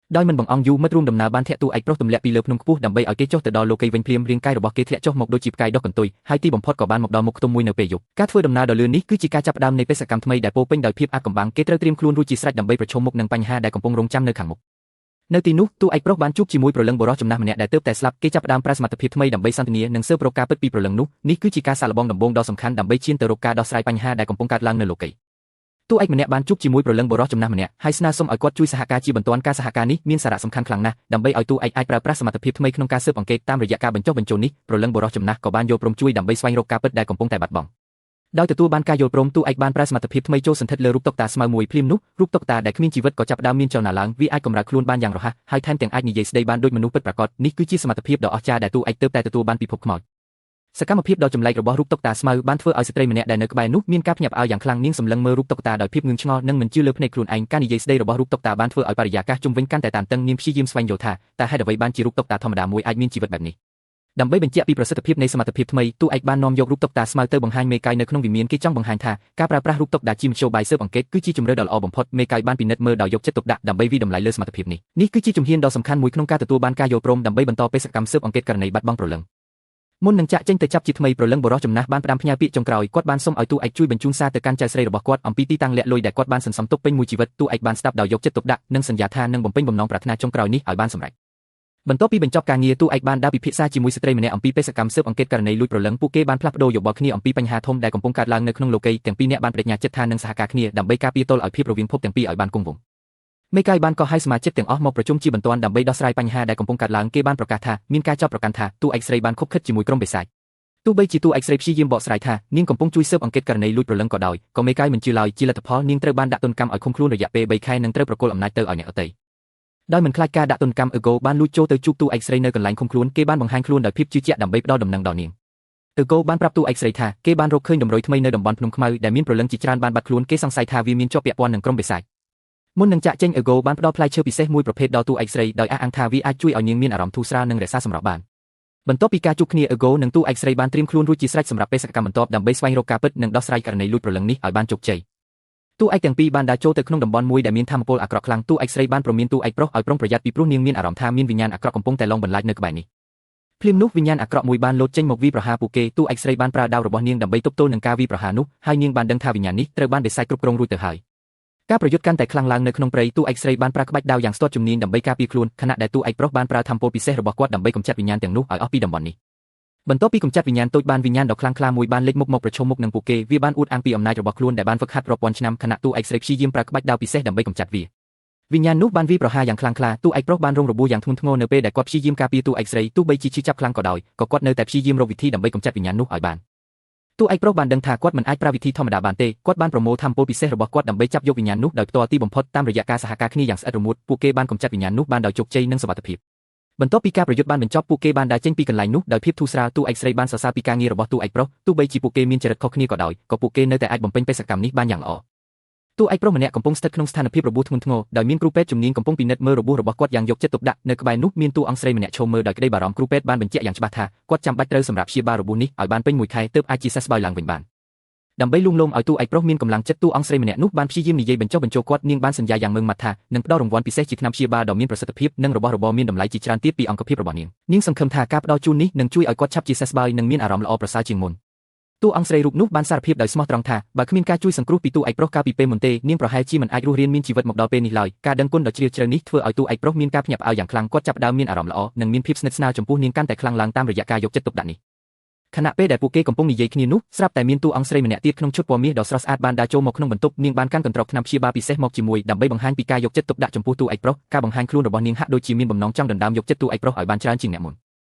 ដោយមិនបង្អង់យូរមិត្តរួមដំណើរបានធាក់តួឯកប្រុសទម្លាក់ពីលើភ្នំខ្ពស់ដើម្បីឲ្យគេចុះទៅដល់លោកីវិញភ្លាមរាងកាយរបស់គេធ្លាក់ចុះមកដូចជាផ្កាយដុះកន្ទុយហើយទីបំផុតក៏បានមកដល់មុខខ្ទមមួយនៅពេលយប់ការធ្វើដំណើរដ៏លឿននេះគឺជាការចាប់ផ្ដើមនៃបេសកកម្មថ្មីដែលពោពេញដោយភាពអាថ៌កំបាំងគេត្រូវត្រៀមខ្លួនរួចជាស្រេចដើម្បីប្រឈមមុខនឹងបញ្ហាដែលកំពុងរង់ចាំនៅខាងមុខនៅទីនោះតួឯកប្រុសបានជួបជាមួយព្រលឹងបុរសចំណាស់ម្នាក់ដែលទើបតែស្លាប់គេចាប់ផ្ដើមប្រើសមត្ថភាពថ្មីដើម្បីសន្ទនានិងស៊ើបរកការពិតពីព្រលឹងនោះនេះគឺជាការសាកល្បងដំបូងដ៏សំខាន់ដើម្បីឈានទៅរកការដោះស្រាយបញ្ហាដែលកំពុងកើតឡើងនៅលោកីតួឯកម្នាក់បានជួបជាមួយព្រលឹងបុរសចំណាស់ម្នាក់ហើយស្នើសុំឲ្យគាត់ជួយសហការជាបន្ទាន់ការសហការនេះមានសារៈសំខាន់ខ្លាំងណាស់ដើម្បីឲ្យតួឯកអាចប្រើប្រាស់សមត្ថភាពថ្មីក្នុងការស៊ើបអង្កេតតាមរយៈការបញ្ចុះបញ្ចូលនេះព្រលឹងបុរសចំណាស់ក៏បានយល់ព្រមជួយដើម្បីស្វែងរកការពិតដែលកំពុងតែបាត់បង់ដោយទទួលបានការយល់ព្រមតួឯកបានប្រើសមត្ថភាពថ្មីចូលសន្ធិដ្ឋលើរូបតុក្កតាស្មៅមួយភ្លាមនោះរូបតុក្កតាដែលគ្មានជីវិតក៏ចាប់ផ្ដើមមានចលនាឡើងវាអាចកម្រើកខ្លួនបានយ៉ាងរហ័សហើយថែមទាំងអាចនិយាយស្ដីបានដូចមនុស្សពិតប្រាកដនេះគឺជាសមត្ថភាពដ៏អស្ចារ្យដែលតួឯកទើបតែទទួលបានពីភពខ្មោចសកម្មភាពដ៏ចម្លែករបស់រូបតុក្កតាស្មៅបានធ្វើឲ្យស្ត្រីម្នាក់ដែលនៅក្បែរនោះមានការភ្ញាក់ផ្អើលយ៉ាងខ្លាំងនាងសម្លឹងមើលរូបតុក្កតាដោយភាពងឿងឆ្ងល់និងមិនជឿលើភ្នែកខ្លួនឯងការនិយាយស្ដីរបស់រូបតុក្កតាបានធ្វើឲ្យបរិយាកាសជុំវិញកាន់តែតានតឹងនាងព្យាយាមស្វែងយល់ថាតើហេតុអ្វីបានជារូបតុក្កតាធម្មតាមួយអាចមានជីវិតបែបនេះដើម្បីបញ្ជាក់ពីប្រសិទ្ធភាពនៃសមត្ថភាពថ្មីតួឯកបាននាំយករូបតុក្កតាស្មៅទៅបង្ហាញមេកាយនៅក្នុងវិមានគេចង់បង្ហាញថាការប្រើប្រាស់រូបតុក្កតាជាមធ្យោបាយស៊ើបអង្កេតគឺជាជម្រើសដ៏ល្អបំផុតមេកាយបានពិនិត្យមើលដោយយកចិត្តទុកដាក់ដើម្បីវាយតម្លៃលើសមត្ថភាពនេះនេះគឺជាជំហានដ៏សំខាន់មួយក្នុងការទទួលបានការយល់ព្រមដើម្បីបន្តបេសកកម្មស៊ើបអង្កេតករណីបាត់បង់ព្រលឹងមុននឹងចាក់ចេញទៅចាប់ជាថ្មីព្រលឹងបុរសចំណាស់បានផ្ដាំផ្ញើពាក្យចុងក្រោយគាត់បានសុំឲ្យតួឯកជួយបញ្ជូនសារទៅកាន់ចៅស្រីរបស់គាត់អំពីទីតាំងលាក់លុយដែលគាត់បានសន្សំទុកពេញមួយជីវិតតួឯកបានស្ដាប់ដោយយកចិត្តទុកដាក់និងសន្យាថានឹងបំពេញបំណងប្រាថ្នាចុងក្រោយនេះឲ្យបានសម្រេចបន្ទាប់ពីបញ្ចប់ការងារតួឯកបានដើរពិភាក្សាជាមួយស្ត្រីម្នាក់អំពីបេសកកម្មស៊ើបអង្កេតករណីលួចព្រលឹងពួកគេបានផ្លាស់ប្ដូរយោបល់គ្នាអំពីបញ្ហាធំដែលកំពុងកើតឡើងនៅក្នុងលោកីទាំងពីរនាក់បានប្តេជ្ញាចិត្តថានឹងសហការគ្នាដើម្បីការពារតុល្យភាពរវាងភពទាំងពីរឲ្យបានគង់វង្សមេកាយបានកោះហៅសមាជិកទាំងអស់មកប្រជុំជាបន្ទាន់ដើម្បីដោះស្រាយបញ្ហាដែលកំពុងកើតឡើងគេបានប្រកាសថាមានការចោទប្រកាន់ថាតួឯកស្រីបានខុបខិតជាមួយក្រុមបិសាចទោះបីជាតួឯកស្រីព្យាយាមបកស្រាយថានាងកំពុងជួយស៊ើបអង្កេតករណីលួចព្រលឹងក៏ដោយក៏មេកាយមិនជឿឡើយជាលទ្ធផលនាងត្រូវបានដាក់ទណ្ឌកម្មឲ្យឃុំខ្លួនរយៈពេល3ខែនិងត្រូវប្រគល់អំណាចទៅឲ្យអ្នកដទៃដោយមិនខ្លាចការដាក់ទណ្ឌកម្មអេហ្គោបានលួចចូលទៅជួបតួឯកស្រីនៅកន្លែងឃុំខ្លួនគេបានបង្ហាញខ្លួនដោយភាពជឿជាក់ដើម្បីផ្ដល់ដំណឹងដល់នាងអេហ្គោបានប្រាប់តួឯកស្រីថាគេបានរកឃើញតម្រុយថ្មីនៅតំបន់ភ្នំខ្មៅដែលមានព្រលឹងជាច្រើនបានបាត់ខ្លួនគេសង្ស័យថាវាមានជាប់ពាក់ព័ន្ធនឹងក្រុមបិសាចមុននឹងចាក់ចេញអេហ្គោបានផ្ដល់ផ្លែឈើពិសេសមួយប្រភេទដល់តួឯកស្រីដោយអះអាងថាវាអាចជួយឲ្យនាងមានអារម្មណ៍ធូរស្រាលនិងរក្សាសម្រស់បានបន្ទាប់ពីការជួបគ្នាអេហ្គោនិងតួឯកស្រីបានត្រៀមខ្លួនរួចជាស្រេចសម្រាប់បេសកកម្មបន្ទាប់ដើម្បីស្វែងរកការពិតនិងដោះស្រាយករណីលួចព្រលឹងនេះឲ្យបានជោគជ័យតួឯកទាំងពីរបានដើរចូលទៅក្នុងតំបន់មួយដែលមានថាមពលអាក្រក់ខ្លាំងតួឯកស្រីបានព្រមានតួឯកប្រុសឲ្យប្រុងប្រយ័ត្នពីព្រោះនាងមានអារម្មណ៍ថាមានវិញ្ញាណអាក្រក់កំពុងតែលងបន្លាចនៅក្បែរនេះភ្លាមនោះវិញ្ញាណអាក្រក់មួយបានលោតចេញមកវាយប្រហារពួកគេតួឯកស្រីបានប្រើដាវរបស់នាងដើម្បីទប់ទល់នឹងការវាយប្រហារនោះហើយនាងបានដឹងថាវិញ្ញាណនេះត្រូវបានបិសាចគ្រប់គ្រងរួចទៅហើយការប្រយុទ្ធកាន់តែខ្លាំងឡើងនៅក្នុងព្រៃតួឯកស្រីបានប្រើក្បាច់ដាវយ៉ាងស្ទាត់ជំនាញដើម្បីការពារខ្លួនខណៈដែលតួឯកប្រុសបានប្រើថាមពលពិសេសរបស់គាត់ដើម្បីកម្ចាត់វិញ្ញាណទាំងនោះឲ្យអស់ពីតំបន់នេះបន្ទាប់ពីកម្ចាត់វិញ្ញាណតូចបានវិញ្ញាណដ៏ខ្លាំងក្លាមួយបានលេចមុខមកប្រឈមមុខនឹងពួកគេវាបានអួតអាងពីអំណាចរបស់ខ្លួនដែលបានហ្វឹកហាត់រាប់ពាន់ឆ្នាំខណៈតួឯកស្រីព្យាយាមប្រើក្បាច់ដាវពិសេសដើម្បីកម្ចាត់វាវិញ្ញាណនោះបានវាយប្រហារយ៉ាងខ្លាំងក្លាតួឯកប្រុសបានរងរបួសយ៉ាងធ្ងន់ធ្ងរនៅពេលដែលគាត់ព្យាយាមការពារតួឯកស្រីទោះបីជាឈឺចាប់ខ្លាំងក៏ដោយក៏គាត់នៅតែព្យាយាមរកវិធីដើម្បីកម្ចាត់វិញ្ញាណនោះឲ្យបានតួឯកប្រុសបានដឹងថាគាត់មិនអាចប្រើវិធីធម្មតាបានទេគាត់បានប្រមូលថាមពលពិសេសរបស់គាត់ដើម្បីចាប់យកវិញ្ញាណនោះដោយផ្ទាល់ទីបំផុតតាមរយៈការសហការគ្នាយ៉ាងស្អិតរមួតពួកគេបានកម្ចាត់វិញ្ញាណនោះបានដោយជោគជ័យនិងសុវត្ថិភាព បន្ទាប់ពីការប្រយុទ្ធបានបញ្ចប់ពួកគេបានដើរចេញពីកន្លែងនោះដោយភាពធូរស្រាលតួឯកស្រីបានសរសើរពីការងាររបស់តួឯកប្រុសទោះបីជាពួកគេមានចរិតខុសគ្នាក៏ដោយក៏ពួកគេនៅតែអាចបំពេញបេសកកម្មនេះបានយ៉ាងល្អតួឯកប្រុសម្នាក់កំពុងស្ថិតក្នុងស្ថានភាពរបួសធ្ងន់ធ្ងរដោយមានគ្រូពេទ្យជំនាញកំពុងពិនិត្យមើលរបួសរបស់គាត់យ៉ាងយកចិត្តទុកដាក់នៅក្បែរនោះមានតួអង្គស្រីម្នាក់ឈរមើលដោយក្តីបារម្ភគ្រូពេទ្យបានបញ្ជាក់យ៉ាងច្បាស់ថាគាត់ចាំបាច់ត្រូវសម្រាប់ព្យាបាលរបួសនេះឲ្យបានពេញមួយខែទើបអាចជាសះស្បើយឡើងវិញបានដើម្បីលួងលោមឲ្យតួឯកប្រុសមានកម្លាំងចិត្តតួអង្គស្រីម្នាក់នោះបានព្យាយាមនិយាយបញ្ចុះបញ្ចូលគាត់នាងបានសន្យាយ៉ាងម៉ឺងម៉ាត់ថានឹងផ្ដល់រង្វាន់ពិសេសជាថ្នាំព្យាបាលដ៏មានប្រសិទ្ធភាពនិងរបស់របរមានតម្លៃជាច្រើនទៀតពីអង្គភាពរបស់នាងនាងសង្ឃឹមថាការផ្ដល់ជូននេះនឹងជួយឲ្យគាត់ឆាប់ជាសះស្បើយនិងមានអារម្មណ៍ល្អប្រសើរជាងមុនតួអង្គស្រីរូបនោះបានសារភាពដោយស្មោះត្រង់ថាបើគ្មានការជួយសង្គ្រោះពីតួឯកប្រុសកាលពីពេលមុនទេនាងប្រហែលជាមិនអាចរស់រានមានជីវិតមកដល់ពេលនេះឡើយការដឹងគុណដ៏ជ្រាលជ្រៅនេះធ្វើឲ្យតួឯកប្រុសមានការភ្ញាក់ផ្អើលយ៉ាងខ្លាំងគាត់ចាប់ផ្ដើមមានអារម្មណ៍ល្អនិងមានភាពស្និទ្ធស្នាលចំពោះនាងកាន់តែខ្លាំងឡើងតាមរយៈការយកចិត្តទុកដាក់នេះខណៈពេលដែលពួកគេកំពុងនិយាយគ្នានោះស្រាប់តែមានតួអង្គស្រីម្នាក់ទៀតក្នុងឈុតពណ៌មាសដ៏ស្រស់ស្អាតបានដើរចូលមកក្នុងបន្ទប់នាងបានកាន់កន្ត្រកថ្នាំព្យាបាលពិសេសមកជាមួយដើម្បីបង្ហាញពីការយកចិត្តទុកដាក់ចំពោះតួឯកប្រុសការបង្ហាញខ្លួនរបស់នាងហាក់ដូចជាមានបំណងចង់ដណ្ដើមយកចិត្តតួឯកប្រុសឲ្យបានច្រើនជាងអ្នកមុន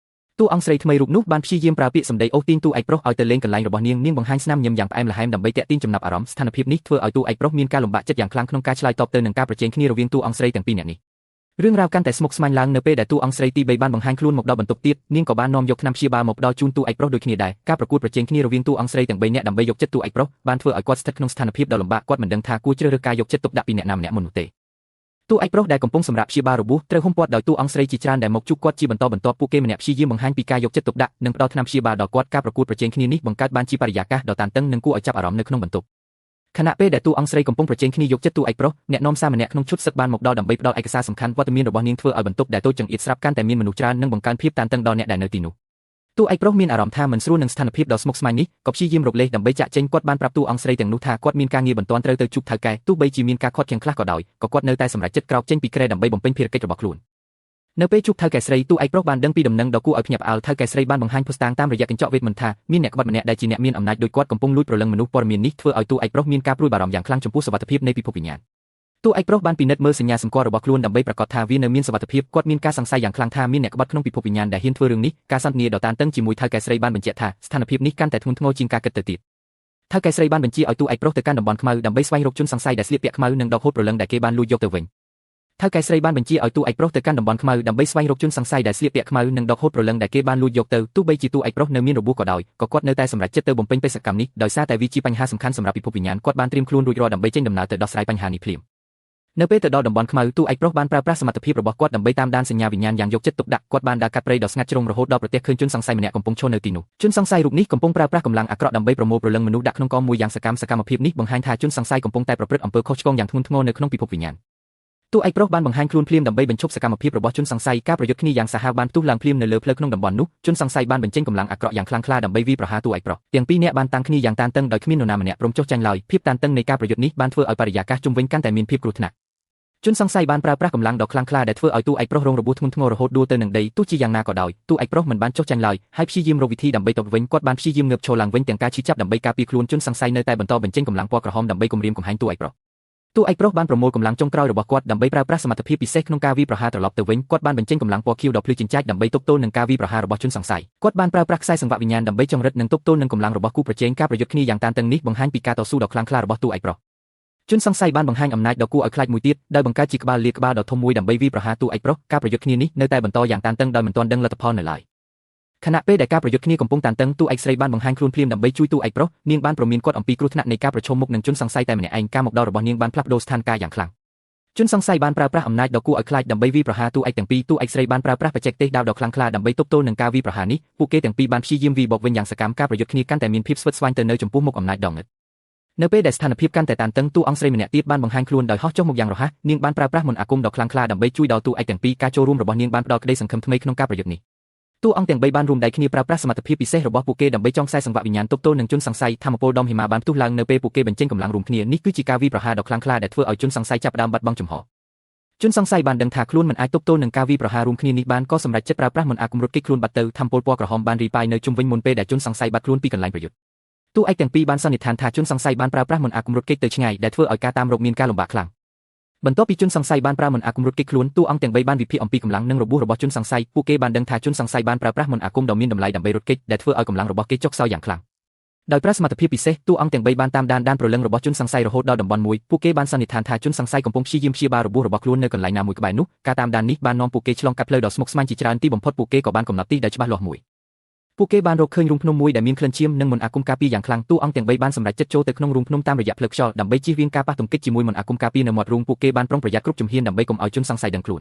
តួអង្គស្រីថ្មីរូបនោះបានព្យាយាមប្រើពាក្យសម្ដីអូសទាញតួឯកប្រុសឲ្យទៅលេងកន្លែងរបស់នាងនាងបង្ហាញស្នាមញញឹមយ៉ាងផ្អែមល្ហែមដើម្បីទាក់ទាញចំណាប់អារម្មណ៍ស្ថានភាពនេះធ្វើឲ្យតួឯកប្រុសមានការលំបាកចិត្តយ៉ាងខ្លាំងក្នុងការឆ្លើយតបទៅនឹងការប្រជែងគ្នារវាងតួអង្គស្រីទាំងពីរនាក់នេះរឿងរ៉ាវកាន់តែស្មុគស្មាញឡើងនៅពេលដែលតួអង្គស្រីទី3បានបង្ហាញខ្លួនមកដល់បន្ទប់ទៀតនាងក៏បាននាំយកថ្នាំព្យាបាលមកផ្ដល់ជូនតួឯកប្រុសដូចគ្នាដែរការប្រកួតប្រជែងគ្នារវាងតួអង្គស្រីទាំង3នាក់ដើម្បីយកចិត្តតួឯកប្រុសបានធ្វើឲ្យគាត់ស្ថិតក្នុងស្ថានភាពដ៏លំបាកគាត់មិនដឹងថាគួរជ្រើសរើសការយកចិត្តទុកដាក់ពីអ្នកណាម្នាក់មុននោះទេតួឯកប្រុសដែលកំពុងសម្រាប់ព្យាបាលរបួសត្រូវហ៊ុមព័ទ្ធដោយតួអង្គស្រីជាច្រើនដែលមកជួបគាត់ជាបន្តបន្ទាប់ពួកគេម្នាក់ព្យាយាមបង្ហាញពីការយកចិត្តទុកដាក់និងផ្ដល់ថ្នាំព្យាបាលដល់គាត់ការប្រកួតប្រជែងគ្នានេះបង្កើតបានជាបរិយាកាសដ៏តានតឹងនិងគួរឲ្យចាប់អារម្មណ៍នៅក្នុងបន្ទប់ខណៈពេលដែលតួអង្គស្រីកំពុងប្រជែងគ្នាយកចិត្តតួឯកប្រុសអ្នកនាំសារម្នាក់ក្នុងឈុតសឹកបានមកដល់ដើម្បីផ្ដល់ឯកសារសំខាន់វត្តមានរបស់នាងធ្វើឲ្យបន្ទប់ដែលតូចចង្អៀតស្រាប់កាន់តែមានមនុស្សច្រើននិងបង្កើនភាពតានតឹងដល់អ្នកដែលនៅទីនោះតួឯកប្រុសមានអារម្មណ៍ថាមិនស្រួលនឹងស្ថានភាពដ៏ស្មុគស្មាញនេះក៏ព្យាយាមរកលេសដើម្បីចាក់ចេញគាត់បានប្រាប់តួអង្គស្រីទាំងនោះថាគាត់មានការងារបន្ទាន់ត្រូវទៅជួបថៅកែទោះបីជាមានការខាត់ខាំងខ្លះក៏ដោយក៏គាត់នៅតែសម្រេចចិត្តក្រោកចេញពីគ្រែដើម្បីបំពេញភារកិច្ចរបស់ខ្លួននៅពេលជួបថៅកែស្រីតួឯកប្រុសបានដឹងពីដំណឹងដ៏គួរឲ្យភ្ញាក់ផ្អើលថៅកែស្រីបានបង្ហាញភស្តុតាងតាមរយៈកញ្ចក់វេទមន្តថាមានអ្នកក្បត់ម្នាក់ដែលជាអ្នកមានអំណាចដូចគាត់កំពុងលួចប្រលឹងមនុស្សព័ត៌មាននេះធ្វើឲ្យតួឯកប្រុសមានការព្រួយបារម្ភយ៉ាងខ្លាំងចំពោះសុវត្ថិភាពនៃពិភពវិញ្ញាណតួឯកប្រុសបានពិនិត្យមើលសញ្ញាសម្គាល់របស់ខ្លួនដើម្បីប្រាកដថាវានៅមានសុវត្ថិភាពគាត់មានការសង្ស័យយ៉ាងខ្លាំងថាមានអ្នកក្បត់ក្នុងពិភពវិញ្ញាណដែលហ៊ានធ្វើរឿងនេះការសន្ទនាដ៏តានតឹងជាមួយថៅកែស្រីបានបញ្ជាក់ថាស្ថានភាពនេះកាន់តែធ្ងន់ធ្ងរជាងការគិតទៅទៀតថៅកែស្រីបានបញ្ជាឲ្យតួឯកប្រុសទៅកាន់តំបន់ខ្មៅដើម្បីស្វែងរកជនសង្ស័យដែលស្លៀកពាក់ខ្មៅនិងដកហូតប្រលឹងដែលគេបានលួចយកទៅវិញថៅកែស្រីបានបញ្ជាឲ្យតួឯកប្រុសទៅកាន់តំបន់ខ្មៅដើម្បីស្វែងរកជនសង្ស័យដែលស្លៀកពាក់ខ្មៅនិងដកហូតប្រលឹងដែលគេបានលួចយកទៅទោះបីជាតួឯកប្រុសនៅមានរបួសក៏ដោយក៏គាត់នៅតែសម្រេចចិត្តទៅបំពេញបេសកកម្មនេះដោយសារតែវាជាបញ្ហាសំខាន់សម្រាប់ពិភពវិញ្ញាណគាត់បានត្រៀមខ្លួនរួចរាល់ដើម្បីចេញដំណើរទៅដោះស្រាយបញ្ហានេះភ្លាមនៅពេលទៅដល់តំបន់ខ្មៅតួឯកប្រុសបានប្រើប្រាស់សមត្ថភាពរបស់គាត់ដើម្បីតាមដានសញ្ញាវិញ្ញាណយ៉ាងយកចិត្តទុកដាក់គាត់បានដើរកាត់ព្រៃដ៏ស្ងាត់ជ្រងរហូតដល់ប្រទះឃើញជនសង្ស័យម្នាក់កំពុងឈរនៅទីនោះជនសង្ស័យរូបនេះកំពុងប្រើប្រាស់កម្លាំងអាក្រក់ដើម្បីប្រមូលព្រលឹងមនុស្សដាក់ក្នុងកងមួយយ៉ាងសកម្មសកម្មភាពនេះបង្ហាញថាជនសង្ស័យកំពុងតែប្រព្រឹត្តអំពើខុសឆ្គងយ៉ាងធ្ងន់ធ្ងរនៅក្នុងពិភពវិញ្ញាណតួឯកប្រុសបានបង្ហាញខ្លួនភ្លាមដើម្បីបញ្ឈប់សកម្មភាពរបស់ជនសង្ស័យការប្រយុទ្ធគ្នាយ៉ាងសាហាវបានផ្ទុះឡើងភ្លាមនៅលើផ្លូវក្នុងតំបន់នោះជនសង្ស័យបានបញ្ចេញកម្លាំងអាក្រក់យ៉ាងខ្លាំងក្លាដើម្បីវាយប្រហារតួឯកប្រុសទាំងពីរនាក់បានតាំងគ្នាយ៉ាងតានតឹងដោយគ្មាននរណាម្នាក់ព្រមចុះចាញ់ឡើយភាពតានតឹងនៃការប្រយុទ្ធនេះបានធ្វើឲ្យបរិយាកាសជុំវិញកាន់តែមានភាពគ្រោះថ្នាក់ជនសង្ស័យបានប្រើប្រាស់កម្លាំងដ៏ខ្លាំងក្លាដែលធ្វើឲ្យតួឯកប្រុសរងរបួសធ្ងន់ធ្ងររហូតដួលទៅនឹងដីទោះជាយ៉ាងណាក៏ដោយតួឯកប្រុសមិនបានចុះចាញ់ឡើយហើយព្យាយាមរកវិធីដើម្បីតបវិញគាត់បានព្យាយាមងើបឈរឡើងវិញទាំងការឈឺចាប់ដើម្បីការពារខ្លួនជនសង្ស័យនៅតែបន្តបញ្ចេញកម្លាំងពណ៌ក្រហមដើម្បីគំរាមកំហែងតួឯកប្រុសតួឯកប្រុសបានប្រមូលកម្លាំងចុងក្រោយរបស់គាត់ដើម្បីប្រើប្រាស់សមត្ថភាពពិសេសក្នុងការវាយប្រហារត្រឡប់ទៅវិញគាត់បានបញ្ចេញកម្លាំងពណ៌ខៀវដ៏ភ្លឺចិញ្ចាចដើម្បីទប់ទល់នឹងការវាយប្រហាររបស់ជនសង្ស័យគាត់បានប្រើប្រាស់ខ្សែសង្វាក់វិញ្ញាណដើម្បីចង្រិតនិងទប់ទល់នឹងកម្លាំងរបស់គូប្រជែងការប្រយុទ្ធគ្នាយ៉ាងតានតឹងនេះបង្ហាញពីការតស៊ូដ៏ខ្លាំងក្លារបស់តួឯកប្រុសជនសង្ស័យបានបង្ហាញអំណាចដ៏គួរឲ្យខ្លាចមួយទៀតដោយបង្កើតជាក្បាលលាក្បាលដ៏ធំមួយដើម្បីវាយប្រហារតួឯកប្រុសការប្រយុទ្ធគ្នានេះនៅតែបន្តយ៉ាងតានតឹងដោយមិនទាន់ដឹងលទ្ធផលនៅឡើយខណៈពេលដែលការប្រយុទ្ធគ្នាកំពុងតានតឹងតួឯកស្រីបានបង្ហាញខ្លួនភ្លាមដើម្បីជួយតួឯកប្រុសនាងបានព្រមានគាត់អំពីគ្រោះថ្នាក់នៃការប្រឈមមុខនឹងជនសង្ស័យតែម្នាក់ឯងការមកដល់របស់នាងបានផ្លាស់ប្ដូរស្ថានភាពយ៉ាងខ្លាំងជនសង្ស័យបានប្រើប្រាស់អំណាចដ៏គួរឲ្យខ្លាចដើម្បីវាយប្រហារតួឯកទាំងពីរតួឯកស្រីបានប្រើប្រាស់បច្ចេកទេសដាវដ៏ខ្លាំងក្លាដើម្បីទប់ទល់នឹងការវាយប្រហារនេះពួកគេទាំងពីរបានព្យាយាមវាយបកវិញយ៉ាងសកម្មការប្រយុទ្ធគ្នាកាន់តែមានភាពស្វិតស្វាញទៅនៅចំពោះមុខអំណាចដ៏ងឹតនៅពេលដែលស្ថានភាពកាន់តែតានតឹងតួអង្គស្រីម្នាក់ទៀតបានបង្ហាញខ្លួនដោយហោះចុះមកយ៉ាងរហ័សនាងបានប្រើប្រាស់មន្តអាគមដ៏ខ្លាំងក្លាដើម្បីជួយដល់តួឯកទាំងពីរការចូលរួមរបស់នាងបានផ្ដល់ក្តីសង្ឃឹមថ្មីក្នុងការប្រយុទ្ធនេះតួអង្គទាំងបីបានរួមដៃគ្នាប្រើប្រាស់សមត្ថភាពពិសេសរបស់ពួកគេដើម្បីចងខ្សែសង្វាក់វិញ្ញាណទប់ទល់នឹងជនសង្ស័យធម្មពលដុំហិមាបានផ្ទុះឡើងនៅពេលពួកគេបញ្ចេញកម្លាំងរួមគ្នានេះគឺជាការវាយប្រហារដ៏ខ្លាំងក្លាដែលធ្វើឲ្យជនសង្ស័យចាប់ផ្ដើមបាត់បង់ជំហរជនសង្ស័យបានដឹងថាខ្លួនមិនអាចទប់ទល់នឹងការវាយប្រហាររួមគ្នានេះបានក៏សម្រេចចិត្តប្រើប្រាស់មន្តអាគមរត់គេចខ្លួនបាត់ទៅធម្មពលពណ៌ក្រហមបានរីប៉ាយនៅជុំវិញមុនពេលដែលជនសង្ស័យបាត់ខ្លួនពីកន្លែងប្រយុទ្ធតួឯកទាំងពីរបានសន្និដ្ឋានថាជនសង្ស័យបានប្រើប្រាស់មន្តអាគមរត់គេចទៅឆ្ងាយដែលធ្វើឲ្យការតាមរកមានការលំបាកខ្លាំងបន្ទាប់ពីជនសង្ស័យបានប្រើមន្តអាគមរត់គេចខ្លួនតួអង្គទាំងបីបានវិភាគអំពីកម្លាំងនិងរបួសរបស់ជនសង្ស័យពួកគេបានដឹងថាជនសង្ស័យបានប្រើប្រាស់មន្តអាគមដ៏មានតម្លៃដើម្បីរត់គេចដែលធ្វើឲ្យកម្លាំងរបស់គេចុះខ្សោយយ៉ាងខ្លាំង ដោយប្រើសមត្ថភាពពិសេសតួអង្គទាំងបីបានតាមដានដានព្រលឹងរបស់ជនសង្ស័យរហូតដល់តំបន់មួយពួកគេបានសន្និដ្ឋានថាជនសង្ស័យកំពុងព្យាយាមព្យាបាលរបួសរបស់ខ្លួននៅកន្លែងណាមួយក្បែរនោះការតាមដាននេះបាននាំពួកគេឆ្លងកាត់ផ្លូវដ៏ស្មុគស្មាញជាច្រើនទីបំផុតពួកគេក៏បានកំណត់ទីដែលច្បាស់លាស់មួយពួកគេបានរកឃើញរូងភ្នំមួយដែលមានក្លិនឈាមនិងមន្តអាគមការពារយ៉ាងខ្លាំងតួអង្គទាំងបីបានសម្រេចចិត្តចូលទៅក្នុងរូងភ្នំតាមរយៈផ្លូវខ្យល់ដើម្បីជៀសវាងការប៉ះទង្គិចជាមួយមន្តអាគមការពារនៅមាត់រូងពួកគេបានប្រុងប្រយ័ត្នគ្រប់ជំហានដើម្បីកុំឲ្យជនសង្ស័យដឹងខ្លួ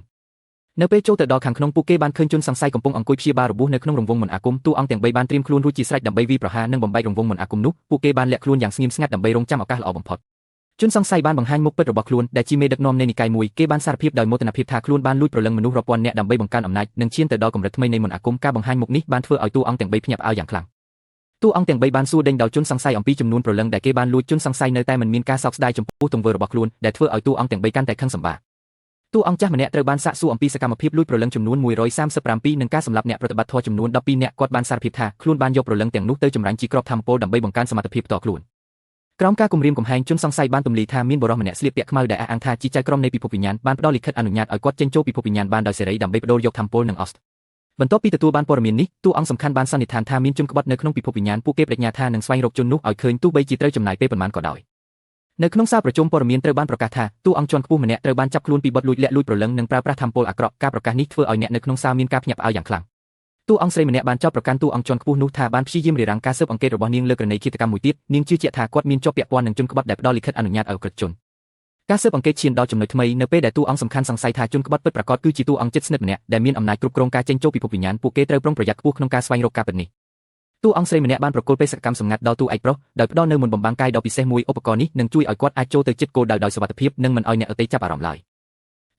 ននៅពេលចូលទៅដល់ខាងក្នុងពួកគេបានឃើញជនសង្ស័យកំពុងអង្គុយព្យាបាលរបួសនៅក្នុងរង្វង់មន្តអាគមតួអង្គទាំងបីបានត្រៀមខ្លួនរួចជាស្រេចដើម្បីវាយប្រហារនិងបំបែករង្វង់មន្តអាគមនោះពួកគេបានលាក់ខ្លួនយ៉ាងស្ងៀមស្ងាត់ដើម្បីរងចាំឱកាសល្អបំផុតជនសង្ស័យបានបង្ហាញមុខពិតរបស់ខ្លួនដែលជាមេដឹកនាំនៃនិកាយមួយគេបានសារភាពដោយមោទនភាពថាខ្លួនបានលួចព្រលឹងមនុស្សរាប់ពាន់នាក់ដើម្បីបង្កើនអំណាចនិងឈានទៅដល់កម្រិតថ្មីនៃមន្តអាគមការបង្ហាញមុខនេះបានធ្វើឲ្យតួអង្គទាំងបីភ្ញាក់ផ្អើលយ៉ាងខ្លាំងតួអង្គទាំងបីបានសួរដេញដល់ជនសង្ស័យអំពីចំនួនព្រលឹងដែលគេបានលួចជនសង្ស័យនៅតែមិនមានការសោកស្ដាយចំពោះទង្វើរបស់ខ្លួនដែលធ្វើឲ្យតួអង្គទាំងបីកាន់តែខឹងសម្បាតួអង្គចាស់ម្នាក់ត្រូវបានសាកសួរអំពីសកម្មភាពលួចព្រលឹងចំនួន137និងការសម្លាប់អ្នកប្រតិបត្តិធម៌ចំនួន12នាក់គាត់បានសារភាពថាខ្លួនបានយកព្រលឹងទាំងនោះទៅចម្រាញ់ជាគ្រាប់ថាមពលដើម្បីបង្កើនសមត្ថភាពផ្ទាល់ខ្លួនក្រោមការគំរាមកំហែងជនសង្ស័យបានទម្លាយថាមានបុរសម្នាក់ស្លៀកពាក់ខ្មៅដែលអះអាងថាជាចៅក្រមនៃពិភពវិញ្ញាណបានផ្ដល់លិខិតអនុញ្ញាតឲ្យគាត់ចេញចូលពិភពវិញ្ញាណបានដោយសេរីដើម្បីប្ដូរយកថាមពលនិងអស្ត្របន្ទាប់ពីទទួលបានព័ត៌មាននេះតួអង្គសំខាន់បានសន្និដ្ឋានថាមានជនក្បត់នៅក្នុងពិភពវិញ្ញាណពួកគេប្តេជ្ញាថានឹងស្វែងរកជននោះឲ្យឃើញទោះបីជាត្រូវចំណាយពេលប៉ុន្មានក៏ដោយនៅក្នុងសាលប្រជុំព័ត៌មានត្រូវបានប្រកាសថាតួអង្គជាន់ខ្ពស់ម្នាក់ត្រូវបានចាប់ខ្លួនពីបទលួចលាក់លួចព្រលឹងនិងប្រើប្រាស់ថាមពលអាក្រក់ការប្រកាសនេះធ្វើឲ្យអ្នកនៅក្នុងសាលមានការភ្ញាក់ផ្អើលយ៉ាងខ្លាំងតួអង្គស្រីម្នាក់បានចោទប្រកាន់តួអង្គជាន់ខ្ពស់នោះថាបានព្យាយាមរារាំងការស៊ើបអង្កេតរបស់នាងលើករណីឃាតកម្មមួយទៀតនាងជឿជាក់ថាគាត់មានជាប់ពាក់ព័ន្ធនឹងជនក្បត់ដែលផ្ដល់លិខិតអនុញ្ញាតឲ្យឧក្រិដ្ឋជនការស៊ើបអង្កេតឈានដល់ចំណុចថ្មីនៅពេលដែលតួអង្គសំខាន់សង្ស័យថាជនក្បត់ពិតប្រាកដគឺជាតួអង្គជិតស្និទ្ធម្នាក់ដែលមានអំណាចគ្រប់គ្រងការចេញចូលពិភពវិញ្ញាណពួកគេត្រូវប្រុងប្រយ័ត្នខ្ពស់ក្នុងការស្វែងរកការពិតនេះតួអង្គស្រីម្នាក់បានប្រគល់បេសកកម្មសម្ងាត់ដល់តួឯកប្រុសដោយផ្ដល់នូវមន្តបំបាំងកាយដ៏ពិសេសមួយឧបករណ៍នេះនឹងជួយឲ្យគាត់អាចចូលទៅជិតគោលដៅដោយសុវត្ថិភាពនិងមិនឲ្យអ្នកដទៃចាប់អារម្មណ៍ឡើយ